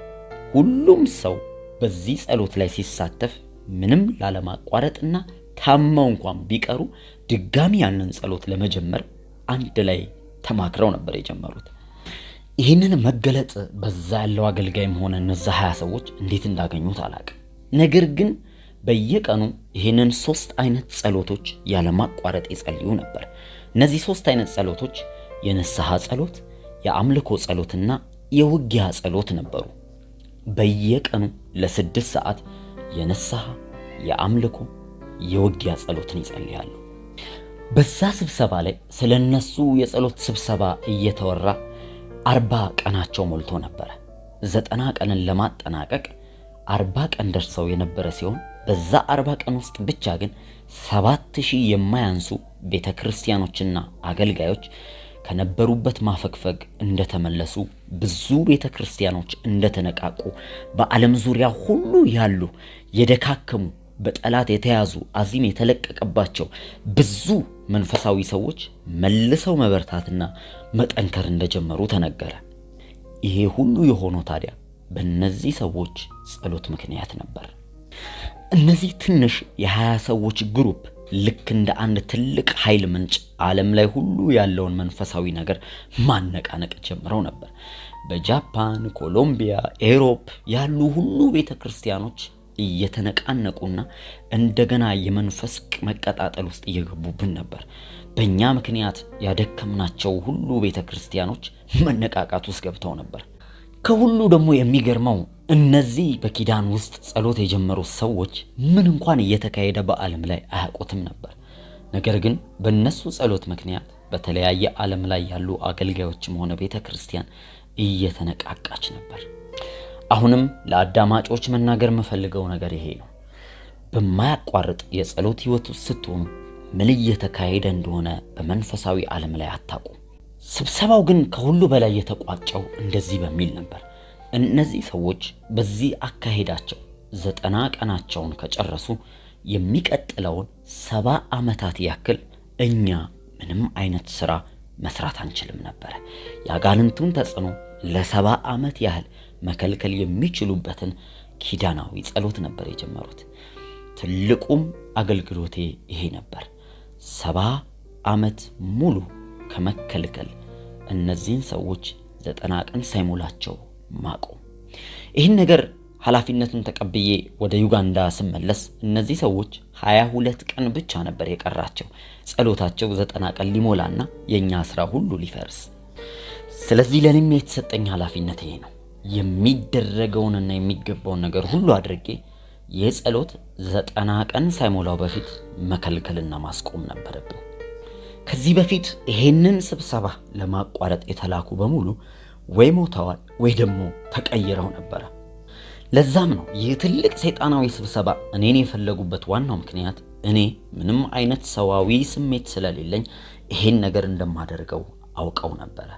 ሁሉም ሰው በዚህ ጸሎት ላይ ሲሳተፍ ምንም ላለማቋረጥና ታመው እንኳን ቢቀሩ ድጋሚ ያንን ጸሎት ለመጀመር አንድ ላይ ተማክረው ነበር የጀመሩት። ይህንን መገለጥ በዛ ያለው አገልጋይም ሆነ እነዛ 20 ሰዎች እንዴት እንዳገኙት አላቅም። ነገር ግን በየቀኑ ይህንን 3 አይነት ጸሎቶች ያለማቋረጥ ይጸልዩ ነበር። እነዚህ 3 አይነት ጸሎቶች የንስሐ ጸሎት፣ የአምልኮ ጸሎትና የውጊያ ጸሎት ነበሩ። በየቀኑ ለ6 ሰዓት የንስሐ፣ የአምልኮ፣ የውጊያ ጸሎትን ይጸልያሉ። በዛ ስብሰባ ላይ ስለነሱ የጸሎት ስብሰባ እየተወራ 40 ቀናቸው ሞልቶ ነበረ። 90 ቀንን ለማጠናቀቅ 40 ቀን ደርሰው የነበረ ሲሆን በዛ 40 ቀን ውስጥ ብቻ ግን 7000 የማያንሱ ቤተክርስቲያኖችና አገልጋዮች ከነበሩበት ማፈግፈግ እንደተመለሱ፣ ብዙ ቤተክርስቲያኖች እንደተነቃቁ፣ በዓለም ዙሪያ ሁሉ ያሉ የደካከሙ በጠላት የተያዙ አዚም የተለቀቀባቸው ብዙ መንፈሳዊ ሰዎች መልሰው መበርታትና መጠንከር እንደጀመሩ ተነገረ። ይሄ ሁሉ የሆነው ታዲያ በእነዚህ ሰዎች ጸሎት ምክንያት ነበር። እነዚህ ትንሽ የ20 ሰዎች group ልክ እንደ አንድ ትልቅ ኃይል ምንጭ ዓለም ላይ ሁሉ ያለውን መንፈሳዊ ነገር ማነቃነቅ ጀምረው ነበር። በጃፓን፣ ኮሎምቢያ፣ ኤሮፕ ያሉ ሁሉ ቤተክርስቲያኖች እየተነቃነቁና እንደገና የመንፈስ መቀጣጠል ውስጥ እየገቡብን ነበር። በእኛ ምክንያት ያደከምናቸው ሁሉ ቤተክርስቲያኖች መነቃቃት ውስጥ ገብተው ነበር። ከሁሉ ደግሞ የሚገርመው እነዚህ በኪዳን ውስጥ ጸሎት የጀመሩት ሰዎች ምን እንኳን እየተካሄደ በዓለም ላይ አያውቁትም ነበር። ነገር ግን በእነሱ ጸሎት ምክንያት በተለያየ ዓለም ላይ ያሉ አገልጋዮችም ሆነ ቤተክርስቲያን እየተነቃቃች ነበር። አሁንም ለአዳማጮች መናገር የምፈልገው ነገር ይሄ ነው። በማያቋርጥ የጸሎት ህይወት ውስጥ ስትሆኑ ምን እየተካሄደ እንደሆነ በመንፈሳዊ ዓለም ላይ አታውቁም። ስብሰባው ግን ከሁሉ በላይ የተቋጨው እንደዚህ በሚል ነበር። እነዚህ ሰዎች በዚህ አካሄዳቸው 90 ቀናቸውን ከጨረሱ የሚቀጥለውን 70 ዓመታት ያክል እኛ ምንም አይነት ስራ መስራት አንችልም ነበር። የአጋንንቱን ተጽዕኖ ለ70 ዓመት ያህል መከልከል የሚችሉበትን ኪዳናዊ ጸሎት ነበር የጀመሩት። ትልቁም አገልግሎቴ ይሄ ነበር። 70 ዓመት ሙሉ ከመከልከል እነዚህን ሰዎች 90 ቀን ሳይሞላቸው ማቆም። ይህን ነገር ኃላፊነቱን ተቀብዬ ወደ ዩጋንዳ ስመለስ እነዚህ ሰዎች 22 ቀን ብቻ ነበር የቀራቸው። ጸሎታቸው 90 ቀን ሊሞላና የኛ ስራ ሁሉ ሊፈርስ። ስለዚህ ለኔም የተሰጠኝ ኃላፊነት ይሄ ነው። የሚደረገውንና የሚገባውን ነገር ሁሉ አድርጌ የጸሎት 90 ቀን ሳይሞላው በፊት መከልከልና ማስቆም ነበረብኝ። ከዚህ በፊት ይሄንን ስብሰባ ለማቋረጥ የተላኩ በሙሉ ወይ ሞተዋል ወይ ደግሞ ተቀይረው ነበር። ለዛም ነው ይህ ትልቅ ሰይጣናዊ ስብሰባ እኔን የፈለጉበት ዋናው ምክንያት እኔ ምንም አይነት ሰዋዊ ስሜት ስለሌለኝ ይሄን ነገር እንደማደርገው አውቀው ነበር።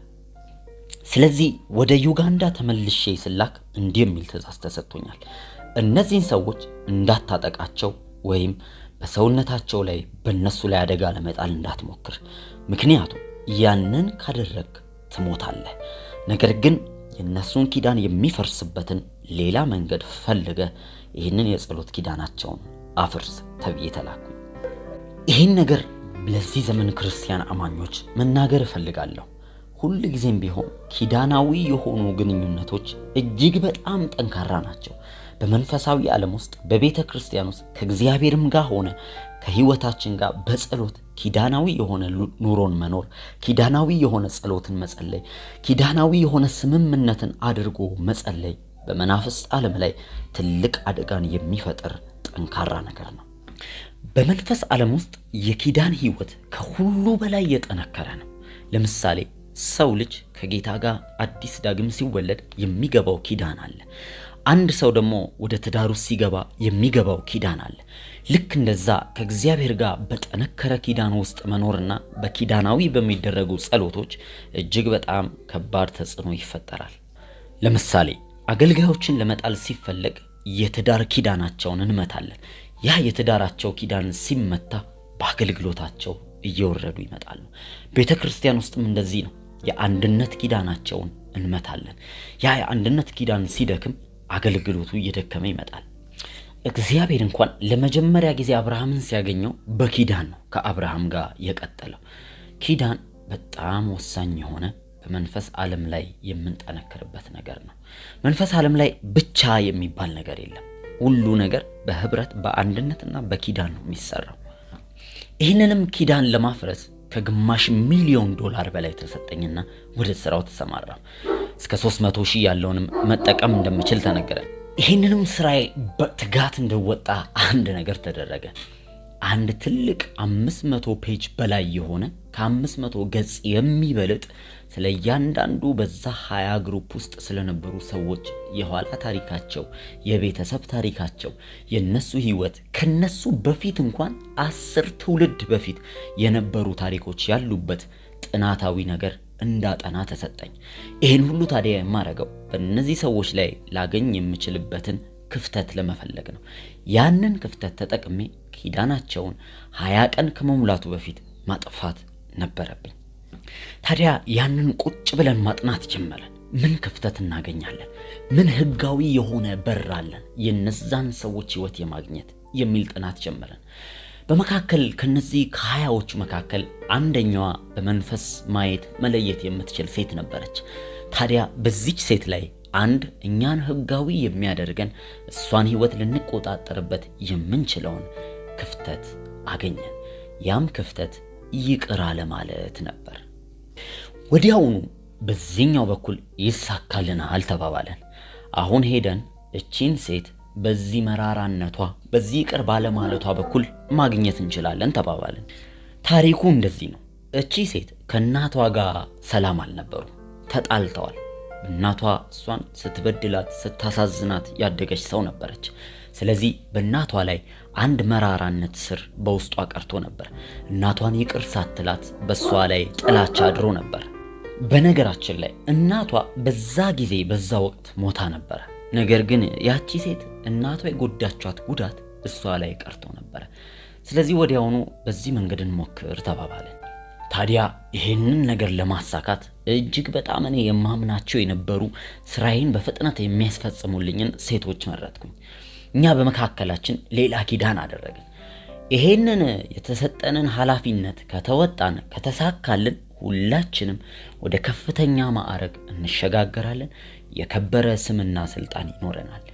ስለዚህ ወደ ዩጋንዳ ተመልሼ ስላክ እንዲህ የሚል ትእዛዝ ተሰጥቶኛል። እነዚህን ሰዎች እንዳታጠቃቸው ወይም በሰውነታቸው ላይ በእነሱ ላይ አደጋ ለመጣል እንዳትሞክር። ምክንያቱም ያንን ካደረግ ትሞታለህ። ነገር ግን የእነሱን ኪዳን የሚፈርስበትን ሌላ መንገድ ፈልገህ ይህንን የጸሎት ኪዳናቸውን አፍርስ ተብዬ ተላኩኝ። ይህን ነገር ለዚህ ዘመን ክርስቲያን አማኞች መናገር እፈልጋለሁ። ሁል ጊዜም ቢሆን ኪዳናዊ የሆኑ ግንኙነቶች እጅግ በጣም ጠንካራ ናቸው። በመንፈሳዊ ዓለም ውስጥ፣ በቤተ ክርስቲያን ውስጥ ከእግዚአብሔርም ጋር ሆነ ከሕይወታችን ጋር በጸሎት ኪዳናዊ የሆነ ኑሮን መኖር፣ ኪዳናዊ የሆነ ጸሎትን መጸለይ፣ ኪዳናዊ የሆነ ስምምነትን አድርጎ መጸለይ በመናፍስት ዓለም ላይ ትልቅ አደጋን የሚፈጥር ጠንካራ ነገር ነው። በመንፈስ ዓለም ውስጥ የኪዳን ሕይወት ከሁሉ በላይ የጠነከረ ነው። ለምሳሌ ሰው ልጅ ከጌታ ጋር አዲስ ዳግም ሲወለድ የሚገባው ኪዳን አለ። አንድ ሰው ደግሞ ወደ ትዳሩ ሲገባ የሚገባው ኪዳን አለ። ልክ እንደዛ ከእግዚአብሔር ጋር በጠነከረ ኪዳን ውስጥ መኖርና በኪዳናዊ በሚደረጉ ጸሎቶች እጅግ በጣም ከባድ ተጽዕኖ ይፈጠራል። ለምሳሌ አገልጋዮችን ለመጣል ሲፈለግ የትዳር ኪዳናቸውን እንመታለን። ያ የትዳራቸው ኪዳን ሲመታ በአገልግሎታቸው እየወረዱ ይመጣሉ። ቤተ ክርስቲያን ውስጥም እንደዚህ ነው። የአንድነት ኪዳናቸውን እንመታለን። ያ የአንድነት ኪዳን ሲደክም አገልግሎቱ እየደከመ ይመጣል። እግዚአብሔር እንኳን ለመጀመሪያ ጊዜ አብርሃምን ሲያገኘው በኪዳን ነው ከአብርሃም ጋር የቀጠለው። ኪዳን በጣም ወሳኝ የሆነ በመንፈስ ዓለም ላይ የምንጠነክርበት ነገር ነው። መንፈስ ዓለም ላይ ብቻ የሚባል ነገር የለም። ሁሉ ነገር በህብረት በአንድነትና በኪዳን ነው የሚሰራው። ይህንንም ኪዳን ለማፍረስ ከ$250,000 በላይ ተሰጠኝና ወደ ስራው ተሰማራ። እስከ 300 ሺህ ያለውንም መጠቀም እንደምችል ተነገረ። ይህንንም ስራዬ በትጋት እንደወጣ አንድ ነገር ተደረገ። አንድ ትልቅ 500 page በላይ የሆነ፣ ከ500 ገጽ የሚበልጥ፣ ስለ እያንዳንዱ በዛ 20 group ውስጥ ስለነበሩ ሰዎች የኋላ ታሪካቸው፣ የቤተሰብ ታሪካቸው፣ የነሱ ህይወት፣ ከነሱ በፊት እንኳን 10 ትውልድ በፊት የነበሩ ታሪኮች ያሉበት ጥናታዊ ነገር እንዳጠና ተሰጠኝ። ይህን ሁሉ ታዲያ የማደርገው በእነዚህ ሰዎች ላይ ላገኝ የምችልበትን ክፍተት ለመፈለግ ነው። ያንን ክፍተት ተጠቅሜ ኪዳናቸውን 20 ቀን ከመሙላቱ በፊት ማጥፋት ነበረብኝ። ታዲያ ያንን ቁጭ ብለን ማጥናት ጀመረን። ምን ክፍተት እናገኛለን? ምን ህጋዊ የሆነ በር አለን የነዛን ሰዎች ህይወት የማግኘት የሚል ጥናት ጀመረን። በመካከል ከነዚህ ከ20ዎቹ መካከል አንደኛዋ በመንፈስ ማየት መለየት የምትችል ሴት ነበረች። ታዲያ በዚች ሴት ላይ አንድ እኛን ህጋዊ የሚያደርገን እሷን ህይወት ልንቆጣጠርበት የምንችለውን ክፍተት አገኘን። ያም ክፍተት ይቅር አለማለት ነበር። ወዲያውኑ በዚህኛው በኩል ይሳካልናል ተባባለን። አሁን ሄደን እቺን ሴት በዚህ መራራነቷ፣ በዚህ ይቅር ባለማለቷ በኩል ማግኘት እንችላለን ተባባልን። ታሪኩ እንደዚህ ነው። እቺ ሴት ከእናቷ ጋር ሰላም አልነበሩም፣ ተጣልተዋል። እናቷ እሷን ስትበድላት ስታሳዝናት ያደገች ሰው ነበረች። ስለዚህ በእናቷ ላይ አንድ መራራነት ስር በውስጧ ቀርቶ ነበር። እናቷን ይቅር ሳትላት በእሷ ላይ ጥላቻ አድሮ ነበር። በነገራችን ላይ እናቷ በዛ ጊዜ በዛ ወቅት ሞታ ነበረ። ነገር ግን ያቺ ሴት እናቷ የጎዳቿት ጉዳት እሷ ላይ ቀርቶ ነበረ። ስለዚህ ወዲያውኑ በዚህ መንገድ እንሞክር ተባባልን። ታዲያ ይሄንን ነገር ለማሳካት እጅግ በጣም እኔ የማምናቸው የነበሩ ስራዬን በፍጥነት የሚያስፈጽሙልኝን ሴቶች መረጥኩኝ። እኛ በመካከላችን ሌላ ኪዳን አደረግን። ይሄንን የተሰጠንን ኃላፊነት ከተወጣን፣ ከተሳካልን ሁላችንም ወደ ከፍተኛ ማዕረግ እንሸጋገራለን። የከበረ ስምና ስልጣን ይኖረናል።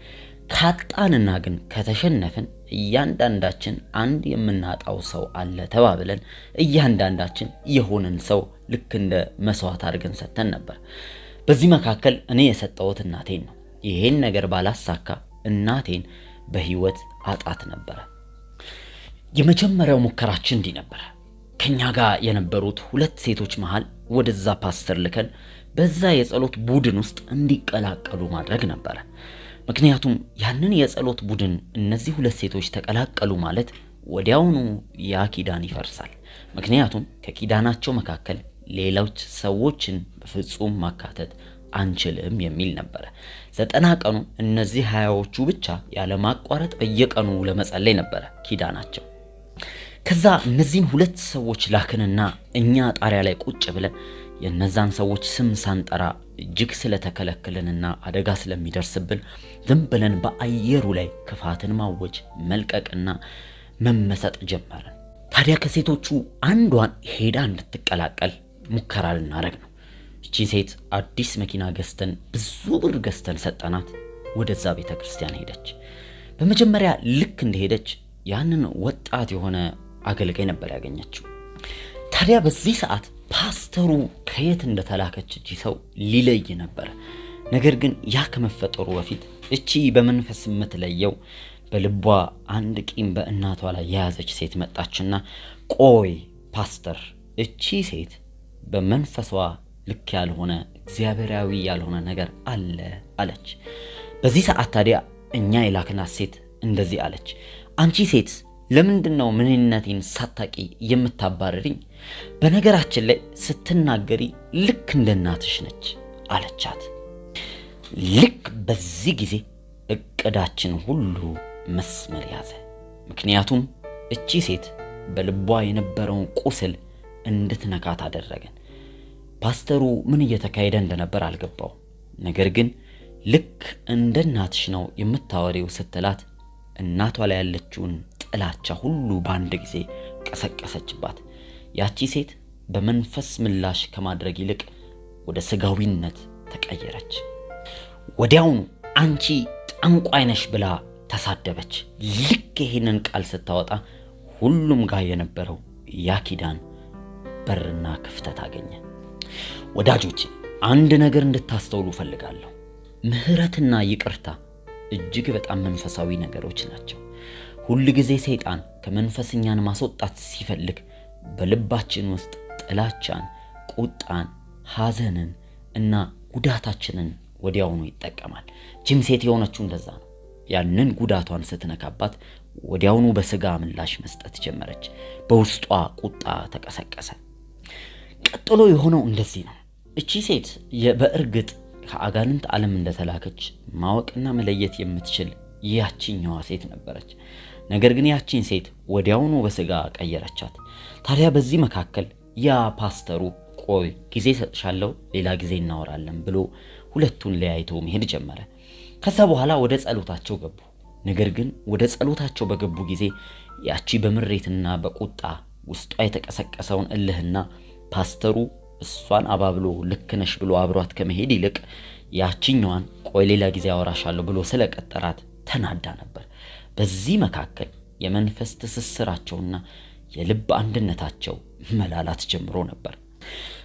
ካጣንና ግን ከተሸነፍን እያንዳንዳችን አንድ የምናጣው ሰው አለ ተባብለን እያንዳንዳችን የሆነን ሰው ልክ እንደ መስዋዕት አድርገን ሰጥተን ነበር። በዚህ መካከል እኔ የሰጠሁት እናቴን ነው። ይሄን ነገር ባላሳካ እናቴን በህይወት አጣት ነበረ። የመጀመሪያው ሙከራችን እንዲህ ነበረ። ከኛ ጋር የነበሩት ሁለት ሴቶች መሃል ወደዛ ፓስተር ልከን በዛ የጸሎት ቡድን ውስጥ እንዲቀላቀሉ ማድረግ ነበረ። ምክንያቱም ያንን የጸሎት ቡድን እነዚህ ሁለት ሴቶች ተቀላቀሉ ማለት ወዲያውኑ ያ ኪዳን ይፈርሳል። ምክንያቱም ከኪዳናቸው መካከል ሌሎች ሰዎችን በፍጹም ማካተት አንችልም የሚል ነበረ። 90 ቀኑ እነዚህ 20ዎቹ ብቻ ያለማቋረጥ በየቀኑ ለመጸለይ ነበረ ኪዳናቸው። ከዛ እነዚህን ሁለት ሰዎች ላክንና እኛ ጣሪያ ላይ ቁጭ ብለን የነዛን ሰዎች ስም ሳንጠራ እጅግ ስለተከለከልንና አደጋ ስለሚደርስብን ዝም ብለን በአየሩ ላይ ክፋትን ማወጅ መልቀቅና መመሰጥ ጀመርን። ታዲያ ከሴቶቹ አንዷን ሄዳ እንድትቀላቀል ሙከራ ልናደርግ ነው። እቺ ሴት አዲስ መኪና ገዝተን ብዙ ብር ገዝተን ሰጠናት። ወደዛ ቤተ ክርስቲያን ሄደች። በመጀመሪያ ልክ እንደሄደች ያንን ወጣት የሆነ አገልጋይ ነበር ያገኘችው። ታዲያ በዚህ ሰዓት ፓስተሩ ከየት እንደተላከች እቺ ሰው ሊለይ ነበረ። ነገር ግን ያ ከመፈጠሩ በፊት እቺ በመንፈስ የምትለየው በልቧ አንድ ቂም በእናቷ ላይ የያዘች ሴት መጣችና ቆይ ፓስተር፣ እቺ ሴት በመንፈሷ ልክ ያልሆነ እግዚአብሔራዊ ያልሆነ ነገር አለ አለች። በዚህ ሰዓት ታዲያ እኛ የላክናት ሴት እንደዚህ አለች፣ አንቺ ሴት ለምንድን ነው ምንነቴን ሳታቂ የምታባረሪኝ? በነገራችን ላይ ስትናገሪ ልክ እንደ እናትሽ ነች አለቻት። ልክ በዚህ ጊዜ እቅዳችን ሁሉ መስመር ያዘ። ምክንያቱም እቺ ሴት በልቧ የነበረውን ቁስል እንድትነካት አደረገን። ፓስተሩ ምን እየተካሄደ እንደነበር አልገባው። ነገር ግን ልክ እንደ እናትሽ ነው የምታወሪው ስትላት እናቷ ላይ ያለችውን ጥላቻ ሁሉ በአንድ ጊዜ ቀሰቀሰችባት። ያቺ ሴት በመንፈስ ምላሽ ከማድረግ ይልቅ ወደ ስጋዊነት ተቀየረች። ወዲያውኑ አንቺ ጠንቋይ ነሽ ብላ ተሳደበች። ልክ ይህንን ቃል ስታወጣ ሁሉም ጋር የነበረው ያ ኪዳን በርና ክፍተት አገኘ። ወዳጆቼ አንድ ነገር እንድታስተውሉ እፈልጋለሁ። ምህረትና ይቅርታ እጅግ በጣም መንፈሳዊ ነገሮች ናቸው። ሁል ጊዜ ሰይጣን ከመንፈስ እኛን ማስወጣት ሲፈልግ በልባችን ውስጥ ጥላቻን፣ ቁጣን፣ ሐዘንን እና ጉዳታችንን ወዲያውኑ ይጠቀማል። ጂም ሴት የሆነችው እንደዛ ነው። ያንን ጉዳቷን ስትነካባት ወዲያውኑ በስጋ ምላሽ መስጠት ጀመረች። በውስጧ ቁጣ ተቀሰቀሰ። ቀጥሎ የሆነው እንደዚህ ነው። እቺ ሴት በእርግጥ ከአጋንንት ዓለም እንደተላከች ማወቅና መለየት የምትችል ያቺኛዋ ሴት ነበረች። ነገር ግን ያቺን ሴት ወዲያውኑ በስጋ ቀየረቻት። ታዲያ በዚህ መካከል ያ ፓስተሩ ቆይ ጊዜ ሰጥሻለሁ፣ ሌላ ጊዜ እናወራለን ብሎ ሁለቱን ለያይቶ መሄድ ጀመረ። ከዛ በኋላ ወደ ጸሎታቸው ገቡ። ነገር ግን ወደ ጸሎታቸው በገቡ ጊዜ ያቺ በምሬትና በቁጣ ውስጧ የተቀሰቀሰውን እልህና ፓስተሩ እሷን አባብሎ ልክ ነሽ ብሎ አብሯት ከመሄድ ይልቅ ያቺኛዋን ቆይ ሌላ ጊዜ አወራሻለሁ ብሎ ስለቀጠራት ተናዳ ነበር። በዚህ መካከል የመንፈስ ትስስራቸውና የልብ አንድነታቸው መላላት ጀምሮ ነበር።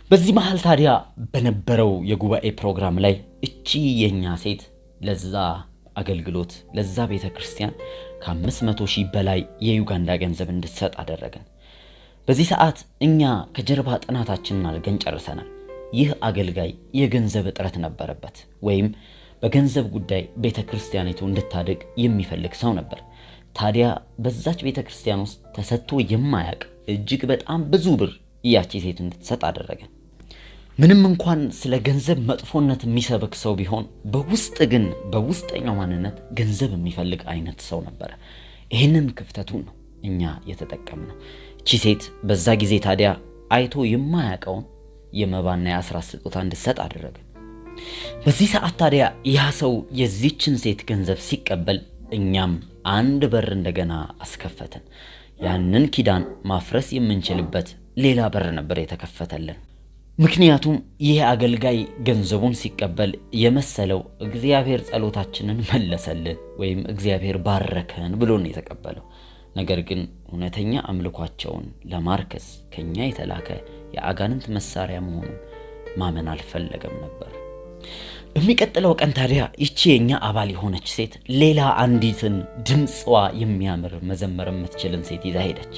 በዚህ መሃል ታዲያ በነበረው የጉባኤ ፕሮግራም ላይ እቺ የኛ ሴት ለዛ አገልግሎት ለዛ ቤተ ክርስቲያን ከ500,000 በላይ የዩጋንዳ ገንዘብ እንድትሰጥ አደረግን። በዚህ ሰዓት እኛ ከጀርባ ጥናታችንን አድርገን ጨርሰናል። ይህ አገልጋይ የገንዘብ እጥረት ነበረበት፣ ወይም በገንዘብ ጉዳይ ቤተ ክርስቲያኒቱ እንድታድግ የሚፈልግ ሰው ነበር። ታዲያ በዛች ቤተ ክርስቲያን ውስጥ ተሰጥቶ የማያውቅ እጅግ በጣም ብዙ ብር ያቺ ሴት እንድትሰጥ አደረገ። ምንም እንኳን ስለ ገንዘብ መጥፎነት የሚሰብክ ሰው ቢሆን በውስጥ ግን በውስጠኛው ማንነት ገንዘብ የሚፈልግ አይነት ሰው ነበረ። ይህንን ክፍተቱን ነው እኛ የተጠቀምነው። እቺ ሴት በዛ ጊዜ ታዲያ አይቶ የማያውቀውን የመባና የአስራት ስጦታ እንድትሰጥ አደረገ። በዚህ ሰዓት ታዲያ ያ ሰው የዚችን ሴት ገንዘብ ሲቀበል እኛም አንድ በር እንደገና አስከፈትን። ያንን ኪዳን ማፍረስ የምንችልበት ሌላ በር ነበር የተከፈተልን። ምክንያቱም ይህ አገልጋይ ገንዘቡን ሲቀበል የመሰለው እግዚአብሔር ጸሎታችንን መለሰልን ወይም እግዚአብሔር ባረከን ብሎ ነው የተቀበለው። ነገር ግን እውነተኛ አምልኳቸውን ለማርከስ ከኛ የተላከ የአጋንንት መሳሪያ መሆኑን ማመን አልፈለገም ነበር። በሚቀጥለው ቀን ታዲያ ይቺ የኛ አባል የሆነች ሴት ሌላ አንዲትን ድምፅዋ የሚያምር መዘመር የምትችልን ሴት ይዛ ሄደች።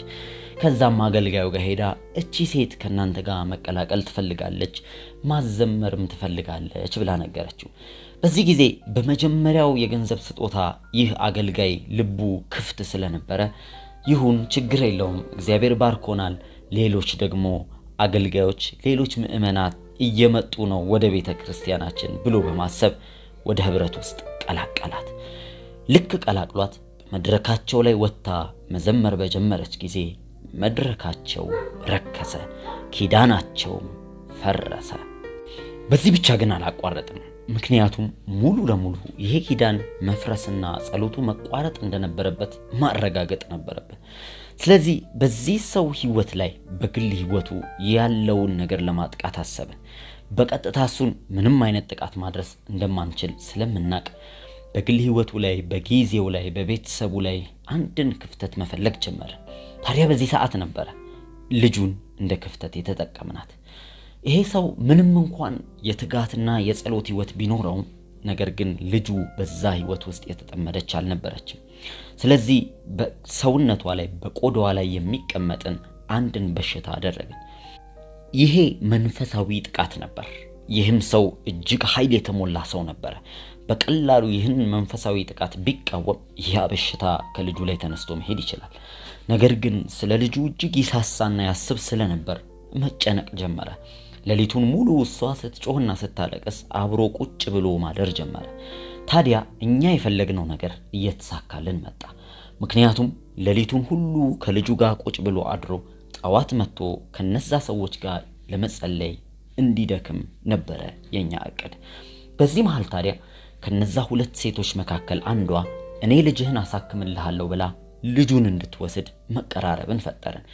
ከዛም አገልጋዩ ጋር ሄዳ እቺ ሴት ከእናንተ ጋር መቀላቀል ትፈልጋለች፣ ማዘመርም ትፈልጋለች ብላ ነገረችው። በዚህ ጊዜ በመጀመሪያው የገንዘብ ስጦታ ይህ አገልጋይ ልቡ ክፍት ስለነበረ ይሁን ችግር የለውም እግዚአብሔር ባርኮናል፣ ሌሎች ደግሞ አገልጋዮች፣ ሌሎች ምዕመናት እየመጡ ነው ወደ ቤተ ክርስቲያናችን ብሎ በማሰብ ወደ ህብረት ውስጥ ቀላቀላት። ልክ ቀላቅሏት መድረካቸው ላይ ወጥታ መዘመር በጀመረች ጊዜ መድረካቸው ረከሰ፣ ኪዳናቸውም ፈረሰ። በዚህ ብቻ ግን አላቋረጥም። ምክንያቱም ሙሉ ለሙሉ ይሄ ኪዳን መፍረስና ጸሎቱ መቋረጥ እንደነበረበት ማረጋገጥ ነበረብን። ስለዚህ በዚህ ሰው ህይወት ላይ በግል ህይወቱ ያለውን ነገር ለማጥቃት አሰብን። በቀጥታ እሱን ምንም አይነት ጥቃት ማድረስ እንደማንችል ስለምናቅ በግል ህይወቱ ላይ፣ በጊዜው ላይ፣ በቤተሰቡ ላይ አንድን ክፍተት መፈለግ ጀመረ። ታዲያ በዚህ ሰዓት ነበረ ልጁን እንደ ክፍተት የተጠቀምናት። ይሄ ሰው ምንም እንኳን የትጋትና የጸሎት ህይወት ቢኖረውም ነገር ግን ልጁ በዛ ህይወት ውስጥ የተጠመደች አልነበረችም። ስለዚህ በሰውነቷ ላይ በቆዳዋ ላይ የሚቀመጥን አንድን በሽታ አደረግን። ይሄ መንፈሳዊ ጥቃት ነበር። ይህም ሰው እጅግ ኃይል የተሞላ ሰው ነበረ። በቀላሉ ይህን መንፈሳዊ ጥቃት ቢቃወም ያ በሽታ ከልጁ ላይ ተነስቶ መሄድ ይችላል። ነገር ግን ስለ ልጁ እጅግ ይሳሳና ያስብ ስለነበር መጨነቅ ጀመረ። ሌሊቱን ሙሉ እሷ ስትጮህና ስታለቅስ አብሮ ቁጭ ብሎ ማደር ጀመረ። ታዲያ እኛ የፈለግነው ነገር እየተሳካልን መጣ። ምክንያቱም ሌሊቱን ሁሉ ከልጁ ጋር ቁጭ ብሎ አድሮ ጠዋት መጥቶ ከነዛ ሰዎች ጋር ለመጸለይ እንዲደክም ነበረ የኛ እቅድ። በዚህ መሃል ታዲያ ከነዛ ሁለት ሴቶች መካከል አንዷ እኔ ልጅህን አሳክምልሃለሁ ብላ ልጁን እንድትወስድ መቀራረብን ፈጠርን።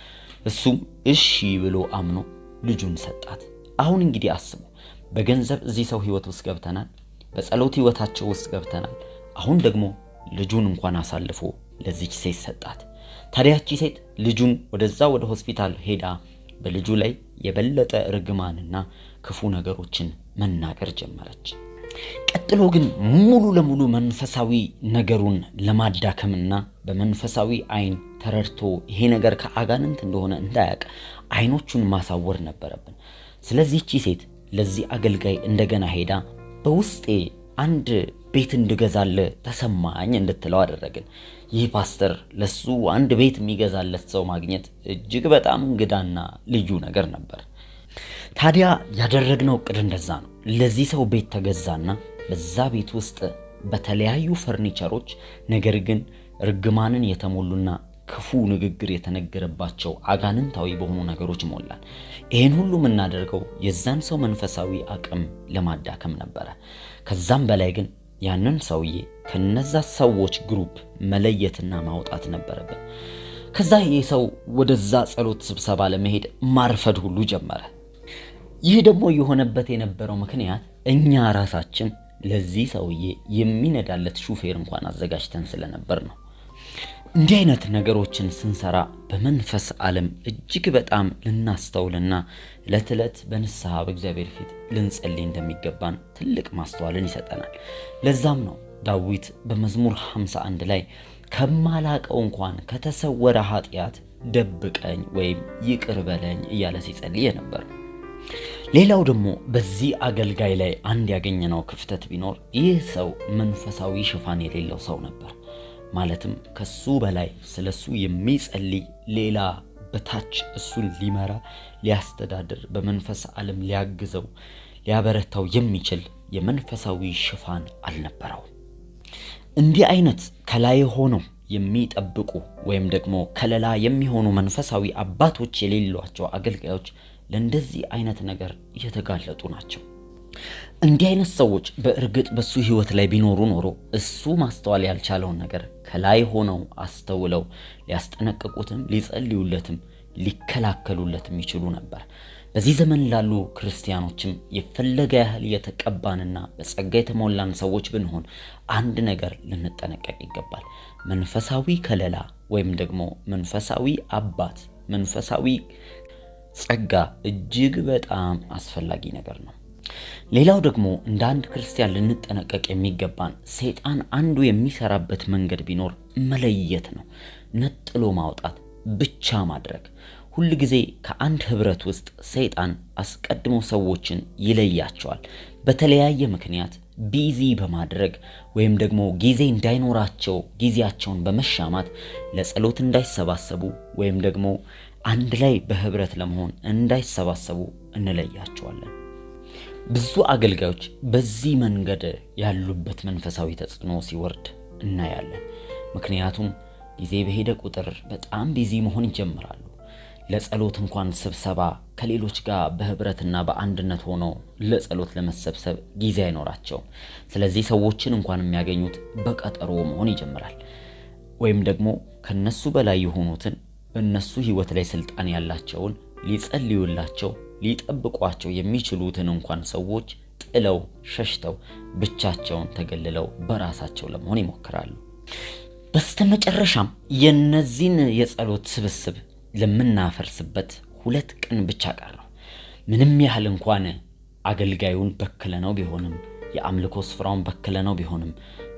እሱም እሺ ብሎ አምኖ ልጁን ሰጣት። አሁን እንግዲህ አስቡ፣ በገንዘብ እዚህ ሰው ህይወት ውስጥ ገብተናል፣ በጸሎት ህይወታቸው ውስጥ ገብተናል። አሁን ደግሞ ልጁን እንኳን አሳልፎ ለዚች ሴት ሰጣት። ታዲያ ያቺ ሴት ልጁን ወደዛ ወደ ሆስፒታል ሄዳ በልጁ ላይ የበለጠ እርግማንና ክፉ ነገሮችን መናገር ጀመረች። ቀጥሎ ግን ሙሉ ለሙሉ መንፈሳዊ ነገሩን ለማዳከምና በመንፈሳዊ አይን ተረድቶ ይሄ ነገር ከአጋንንት እንደሆነ እንዳያውቅ አይኖቹን ማሳወር ነበረብን። ስለዚህ ይቺ ሴት ለዚህ አገልጋይ እንደገና ሄዳ በውስጤ አንድ ቤት እንድገዛል ተሰማኝ እንድትለው አደረግን። ይህ ፓስተር ለሱ አንድ ቤት የሚገዛለት ሰው ማግኘት እጅግ በጣም እንግዳና ልዩ ነገር ነበር። ታዲያ ያደረግነው እቅድ እንደዛ ነው። ለዚህ ሰው ቤት ተገዛና በዛ ቤት ውስጥ በተለያዩ ፈርኒቸሮች ነገር ግን እርግማንን የተሞሉና ክፉ ንግግር የተነገረባቸው አጋንንታዊ በሆኑ ነገሮች ሞላን። ይህን ሁሉ የምናደርገው የዛን ሰው መንፈሳዊ አቅም ለማዳከም ነበረ። ከዛም በላይ ግን ያንን ሰውዬ ከነዛ ሰዎች group መለየትና ማውጣት ነበረብን። ከዛ ይህ ሰው ወደዛ ጸሎት ስብሰባ ለመሄድ ማርፈድ ሁሉ ጀመረ። ይህ ደግሞ የሆነበት የነበረው ምክንያት እኛ ራሳችን ለዚህ ሰውዬ የሚነዳለት ሹፌር እንኳን አዘጋጅተን ስለነበር ነው። እንዲህ አይነት ነገሮችን ስንሰራ በመንፈስ ዓለም እጅግ በጣም ልናስተውልና ዕለት ዕለት በንስሐ በእግዚአብሔር ፊት ልንጸልይ እንደሚገባን ትልቅ ማስተዋልን ይሰጠናል። ለዛም ነው ዳዊት በመዝሙር 51 ላይ ከማላቀው እንኳን ከተሰወረ ኃጢአት ደብቀኝ ወይም ይቅር በለኝ እያለ ሲጸልይ የነበረው። ሌላው ደግሞ በዚህ አገልጋይ ላይ አንድ ያገኘነው ክፍተት ቢኖር ይህ ሰው መንፈሳዊ ሽፋን የሌለው ሰው ነበር። ማለትም ከሱ በላይ ስለሱ የሚጸልይ ሌላ በታች እሱን ሊመራ ሊያስተዳድር፣ በመንፈስ ዓለም ሊያግዘው ሊያበረታው የሚችል የመንፈሳዊ ሽፋን አልነበረው። እንዲህ አይነት ከላይ ሆነው የሚጠብቁ ወይም ደግሞ ከለላ የሚሆኑ መንፈሳዊ አባቶች የሌሏቸው አገልጋዮች ለእንደዚህ አይነት ነገር እየተጋለጡ ናቸው። እንዲህ አይነት ሰዎች በእርግጥ በሱ ሕይወት ላይ ቢኖሩ ኖሮ እሱ ማስተዋል ያልቻለውን ነገር ከላይ ሆነው አስተውለው ሊያስጠነቅቁትም፣ ሊጸልዩለትም፣ ሊከላከሉለትም ይችሉ ነበር። በዚህ ዘመን ላሉ ክርስቲያኖችም የፈለገ ያህል የተቀባንና በጸጋ የተሞላን ሰዎች ብንሆን አንድ ነገር ልንጠነቀቅ ይገባል። መንፈሳዊ ከለላ ወይም ደግሞ መንፈሳዊ አባት፣ መንፈሳዊ ጸጋ እጅግ በጣም አስፈላጊ ነገር ነው። ሌላው ደግሞ እንደ አንድ ክርስቲያን ልንጠነቀቅ የሚገባን ሰይጣን አንዱ የሚሰራበት መንገድ ቢኖር መለየት ነው። ነጥሎ ማውጣት፣ ብቻ ማድረግ። ሁል ጊዜ ከአንድ ህብረት ውስጥ ሰይጣን አስቀድሞ ሰዎችን ይለያቸዋል። በተለያየ ምክንያት busy በማድረግ ወይም ደግሞ ጊዜ እንዳይኖራቸው ጊዜያቸውን በመሻማት ለጸሎት እንዳይሰባሰቡ ወይም ደግሞ አንድ ላይ በህብረት ለመሆን እንዳይሰባሰቡ እንለያቸዋለን። ብዙ አገልጋዮች በዚህ መንገድ ያሉበት መንፈሳዊ ተጽዕኖ ሲወርድ እናያለን። ምክንያቱም ጊዜ በሄደ ቁጥር በጣም busy መሆን ይጀምራሉ። ለጸሎት እንኳን ስብሰባ ከሌሎች ጋር በህብረትና በአንድነት ሆነው ለጸሎት ለመሰብሰብ ጊዜ አይኖራቸውም። ስለዚህ ሰዎችን እንኳን የሚያገኙት በቀጠሮ መሆን ይጀምራል። ወይም ደግሞ ከነሱ በላይ የሆኑትን በእነሱ ህይወት ላይ ስልጣን ያላቸውን ሊጸልዩላቸው ሊጠብቋቸው የሚችሉትን እንኳን ሰዎች ጥለው ሸሽተው ብቻቸውን ተገልለው በራሳቸው ለመሆን ይሞክራሉ። በስተመጨረሻም የነዚህን የጸሎት ስብስብ ለምናፈርስበት 2 ቀን ብቻ ቀረው። ምንም ያህል እንኳን አገልጋዩን በክለነው ቢሆንም የአምልኮ ስፍራውን በክለነው ቢሆንም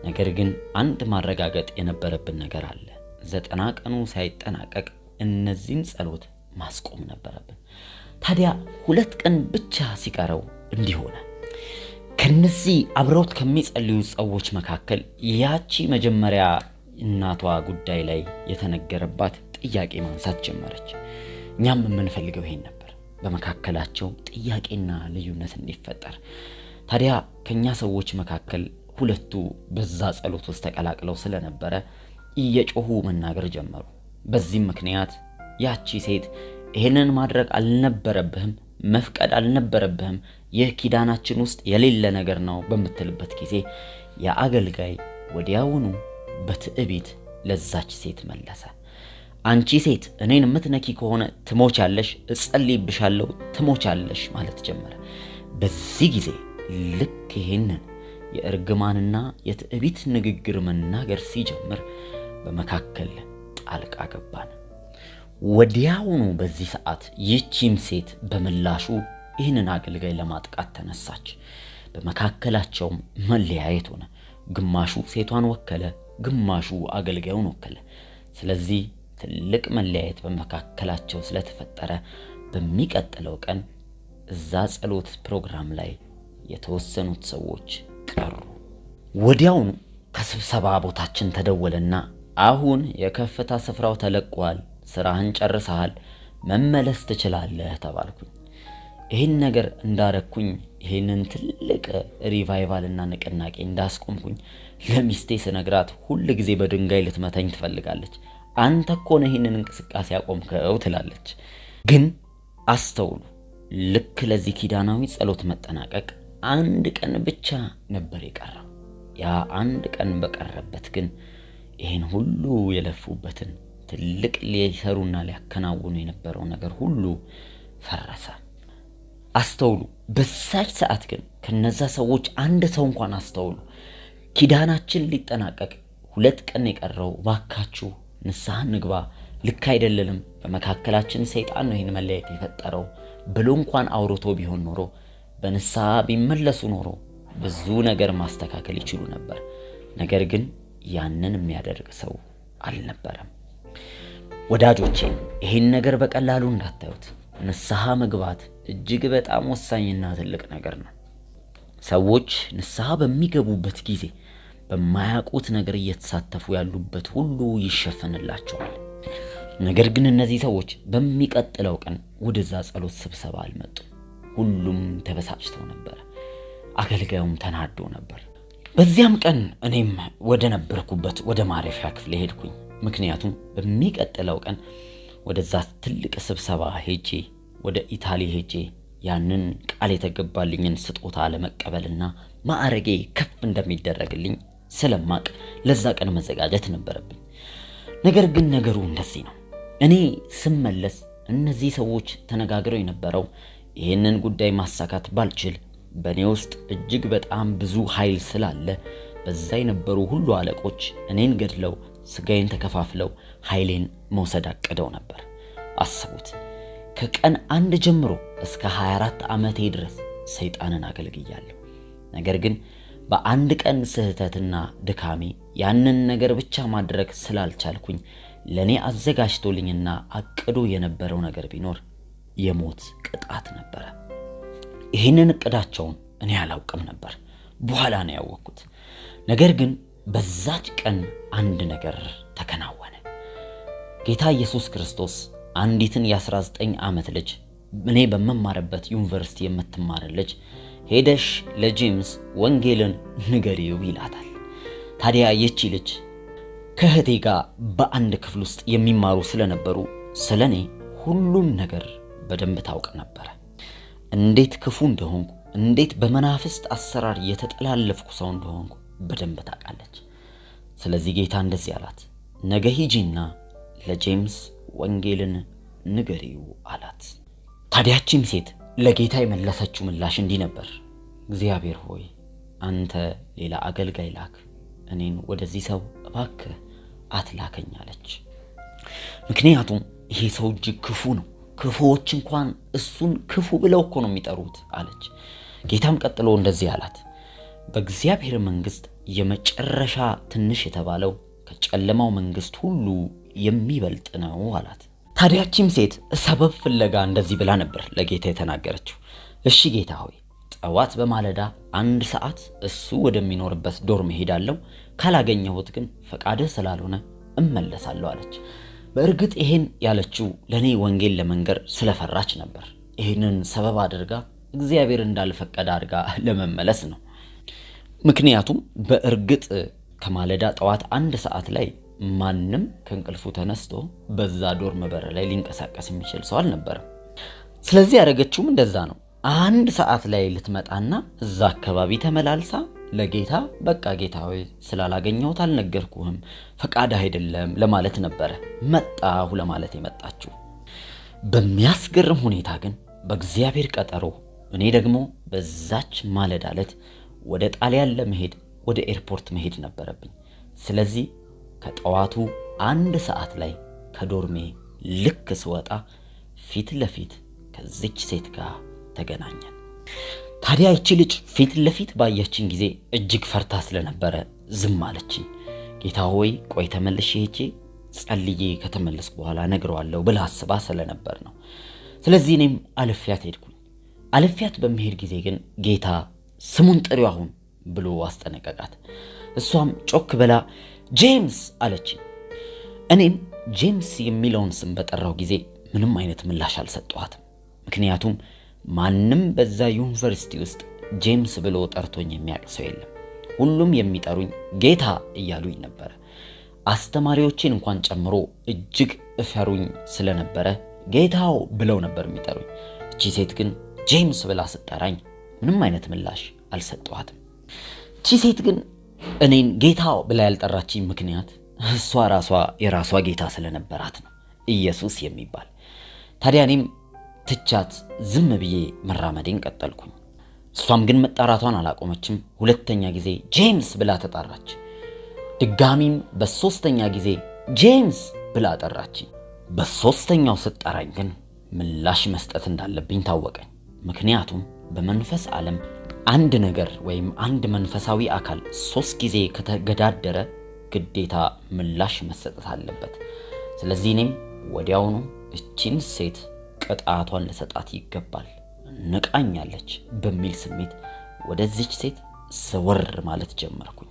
ነገር ግን አንድ ማረጋገጥ የነበረብን ነገር አለ። 90 ቀኑ ሳይጠናቀቅ እነዚህን ጸሎት ማስቆም ነበረብን። ታዲያ 2 ቀን ብቻ ሲቀረው እንዲህ ሆነ። ከነዚህ አብረውት ከሚጸልዩ ሰዎች መካከል ያቺ መጀመሪያ እናቷ ጉዳይ ላይ የተነገረባት ጥያቄ ማንሳት ጀመረች። እኛም የምንፈልገው ይሄን ነበር፣ በመካከላቸው ጥያቄና ልዩነት እንዲፈጠር። ታዲያ ከኛ ሰዎች መካከል 2ቱ በዛ ጸሎት ውስጥ ተቀላቅለው ስለነበረ እየጮሁ መናገር ጀመሩ። በዚህም ምክንያት ያቺ ሴት ይሄንን ማድረግ አልነበረብህም፣ መፍቀድ አልነበረብህም፣ ይህ ኪዳናችን ውስጥ የሌለ ነገር ነው በምትልበት ጊዜ የአገልጋይ ወዲያውኑ በትዕቢት ለዛች ሴት መለሰ። አንቺ ሴት እኔን የምትነኪ ከሆነ ትሞቻለሽ፣ እጸልይብሻለሁ፣ ትሞቻለሽ ማለት ጀመረ። በዚህ ጊዜ ልክ ይሄንን የእርግማንና የትዕቢት ንግግር መናገር ሲጀምር በመካከል ጣልቃ ገባን። ወዲያውኑ በዚህ ሰዓት ይህቺም ሴት በምላሹ ይህንን አገልጋይ ለማጥቃት ተነሳች። በመካከላቸውም መለያየት ሆነ። ግማሹ ሴቷን ወከለ፣ ግማሹ አገልጋዩን ወከለ። ስለዚህ ትልቅ መለያየት በመካከላቸው ስለተፈጠረ በሚቀጥለው ቀን እዛ ጸሎት ፕሮግራም ላይ የተወሰኑት ሰዎች ቀሩ። ወዲያውኑ ከስብሰባ ቦታችን ተደወለና አሁን የከፍታ ስፍራው ተለቋል፣ ስራህን ጨርሰሃል፣ መመለስ ትችላለህ ተባልኩኝ። ይሄን ነገር እንዳረኩኝ ይሄንን ትልቅ revival እና ንቅናቄ እንዳስቆምኩኝ ለሚስቴ ስነግራት ሁል ጊዜ በድንጋይ ልትመታኝ ትፈልጋለች። አንተ እኮ ነህ ይሄንን እንቅስቃሴ ያቆምከው ትላለች። ግን አስተውሉ፣ ልክ ለዚህ ኪዳናዊ ጸሎት መጠናቀቅ 1 ቀን ብቻ ነበር የቀረው። ያ 1 ቀን በቀረበት ግን ይሄን ሁሉ የለፉበትን ትልቅ ሊሰሩና ሊያከናውኑ የነበረው ነገር ሁሉ ፈረሰ። አስተውሉ፣ በዛች ሰዓት ግን ከነዛ ሰዎች አንድ ሰው እንኳን አስተውሉ፣ ኪዳናችን ሊጠናቀቅ 2 ቀን የቀረው ባካችሁ ንስሐ እንግባ፣ ልክ አይደለንም፣ በመካከላችን ሰይጣን ነው ይሄን መለያየት የፈጠረው ብሎ እንኳን አውርቶ ቢሆን ኖሮ በንስሐ ቢመለሱ ኖሮ ብዙ ነገር ማስተካከል ይችሉ ነበር። ነገር ግን ያንን የሚያደርግ ሰው አልነበረም። ወዳጆቼ ይሄን ነገር በቀላሉ እንዳታዩት። ንስሐ መግባት እጅግ በጣም ወሳኝና ትልቅ ነገር ነው። ሰዎች ንስሐ በሚገቡበት ጊዜ በማያውቁት ነገር እየተሳተፉ ያሉበት ሁሉ ይሸፈንላቸዋል። ነገር ግን እነዚህ ሰዎች በሚቀጥለው ቀን ወደዛ ጸሎት ስብሰባ አልመጡም። ሁሉም ተበሳጭተው ነበር። አገልጋዩም ተናዶ ነበር። በዚያም ቀን እኔም ወደ ነበርኩበት ወደ ማረፊያ ክፍል ሄድኩኝ። ምክንያቱም በሚቀጥለው ቀን ወደዛ ትልቅ ስብሰባ ሄጄ ወደ ኢታሊ ሄጄ ያንን ቃል የተገባልኝን ስጦታ ለመቀበልና ማዕረጌ ከፍ እንደሚደረግልኝ ስለማቅ ለዛ ቀን መዘጋጀት ነበረብኝ። ነገር ግን ነገሩ እንደዚህ ነው። እኔ ስመለስ እነዚህ ሰዎች ተነጋግረው የነበረው ይሄንን ጉዳይ ማሳካት ባልችል በእኔ ውስጥ እጅግ በጣም ብዙ ኃይል ስላለ በዛ የነበሩ ሁሉ አለቆች እኔን ገድለው ስጋዬን ተከፋፍለው ኃይሌን መውሰድ አቅደው ነበር። አስቡት፣ ከቀን 1 ጀምሮ እስከ 24 ዓመቴ ድረስ ሰይጣንን አገልግያለሁ። ነገር ግን በአንድ ቀን ስህተትና ድካሜ ያንን ነገር ብቻ ማድረግ ስላልቻልኩኝ ለኔ አዘጋጅቶልኝና አቅዶ የነበረው ነገር ቢኖር የሞት ቅጣት ነበረ። ይሄንን እቅዳቸውን እኔ አላውቅም ነበር፣ በኋላ ነው ያወቅኩት። ነገር ግን በዛች ቀን አንድ ነገር ተከናወነ። ጌታ ኢየሱስ ክርስቶስ አንዲትን የ19 ዓመት ልጅ እኔ በመማርበት ዩኒቨርሲቲ የምትማር ልጅ ሄደሽ ለጄምስ ወንጌልን ንገሪው ይላታል። ታዲያ ይህቺ ልጅ ከእህቴ ጋር በአንድ ክፍል ውስጥ የሚማሩ ስለነበሩ ስለኔ ሁሉን ነገር በደንብ ታውቅ ነበረ። እንዴት ክፉ እንደሆንኩ፣ እንዴት በመናፍስት አሰራር የተጠላለፍኩ ሰው እንደሆንኩ በደንብ ታውቃለች። ስለዚህ ጌታ እንደዚህ አላት፣ ነገ ሂጂና ለጄምስ ወንጌልን ንገሪው አላት። ታዲያችም ሴት ለጌታ የመለሰችው ምላሽ እንዲህ ነበር፣ እግዚአብሔር ሆይ አንተ ሌላ አገልጋይ ላክ፣ እኔን ወደዚህ ሰው እባክህ አትላከኝ አለች። ምክንያቱም ይሄ ሰው እጅግ ክፉ ነው፣ ክፉዎች እንኳን እሱን ክፉ ብለው እኮ ነው የሚጠሩት አለች። ጌታም ቀጥሎ እንደዚህ አላት፣ በእግዚአብሔር መንግሥት የመጨረሻ ትንሽ የተባለው ከጨለማው መንግሥት ሁሉ የሚበልጥ ነው አላት። ታዲያችም ሴት ሰበብ ፍለጋ እንደዚህ ብላ ነበር ለጌታ የተናገረችው። እሺ ጌታ ሆይ ጠዋት በማለዳ 1 ሰዓት እሱ ወደሚኖርበት dorm እሄዳለሁ፣ ካላገኘሁት ግን ፈቃድህ ስላልሆነ እመለሳለሁ አለች። በእርግጥ ይሄን ያለችው ለእኔ ወንጌል ለመንገር ስለፈራች ነበር። ይህንን ሰበብ አድርጋ እግዚአብሔር እንዳልፈቀደ አድርጋ ለመመለስ ነው። ምክንያቱም በእርግጥ ከማለዳ ጠዋት 1 ሰዓት ላይ ማንም ከእንቅልፉ ተነስቶ በዛ dorm በር ላይ ሊንቀሳቀስ የሚችል ሰው አልነበረም። ስለዚህ ያደረገችውም እንደዛ ነው። 1 ሰዓት ላይ ልትመጣና እዛ አካባቢ ተመላልሳ ለጌታ በቃ ጌታ ሆይ ስላላገኘሁት አልነገርኩህም፣ ፈቃድህ አይደለም ለማለት ነበረ መጣሁ ለማለት የመጣችው። በሚያስገርም ሁኔታ ግን በእግዚአብሔር ቀጠሮ እኔ ደግሞ በዛች ማለዳ ዕለት ወደ ጣሊያን ለመሄድ ወደ ኤርፖርት መሄድ ነበረብኝ። ስለዚህ ከጠዋቱ 1 ሰዓት ላይ ከ dorm ኤ ልክ ስወጣ ፊት ለፊት ከዚች ሴት ጋር ተገናኘን። ታዲያ ይቺ ልጅ ፊት ለፊት ባየችኝ ጊዜ እጅግ ፈርታ ስለነበረ ዝም አለችኝ። ጌታ ሆይ ቆይ ተመልሼ ሄጄ ጸልዬ ከተመለስኩ በኋላ እነግረዋለሁ ብላ አስባ ስለነበር ነው። ስለዚህ እኔም አልፊያት ሄድኩኝ። አልፊያት በምሄድ ጊዜ ግን ጌታ ስሙን ጥሪው አሁን ብሎ አስጠነቀቃት። እሷም ጮክ ብላ ጄምስ አለችኝ። እኔም ጄምስ የሚለውን ስም በጠራው ጊዜ ምንም አይነት ምላሽ አልሰጠኋትም። ምክንያቱም ማንም በዛ ዩኒቨርሲቲ ውስጥ ጄምስ ብሎ ጠርቶኝ የሚያውቅ ሰው የለም። ሁሉም የሚጠሩኝ ጌታ እያሉኝ ነበረ። አስተማሪዎቼን እንኳን ጨምሮ እጅግ እፈሩኝ ስለነበረ ጌታው ብለው ነበር የሚጠሩኝ። እቺ ሴት ግን ጄምስ ብላ ስትጠራኝ ምንም አይነት ምላሽ አልሰጠኋትም። እቺ ሴት ግን እኔን ጌታው ብላ ያልጠራችኝ ምክንያት እሷ ራሷ የራሷ ጌታ ስለነበራት ነው፣ ኢየሱስ የሚባል። ታዲያ እኔም ትቻት ዝም ብዬ መራመዴን ቀጠልኩኝ። እሷም ግን መጣራቷን አላቆመችም። ሁለተኛ ጊዜ ጄምስ ብላ ተጣራች። ድጋሚም በሶስተኛ ጊዜ ጄምስ ብላ ጠራችኝ። በሶስተኛው ስትጠራኝ ግን ምላሽ መስጠት እንዳለብኝ ታወቀኝ። ምክንያቱም በመንፈስ ዓለም አንድ ነገር ወይም አንድ መንፈሳዊ አካል 3 ጊዜ ከተገዳደረ ግዴታ ምላሽ መሰጠት አለበት። ስለዚህ እኔም ወዲያውኑ እቺን ሴት ቅጣቷን ልሰጣት ይገባል፣ ንቃኛለች በሚል ስሜት ወደዚች ሴት ዘወር ማለት ጀመርኩኝ።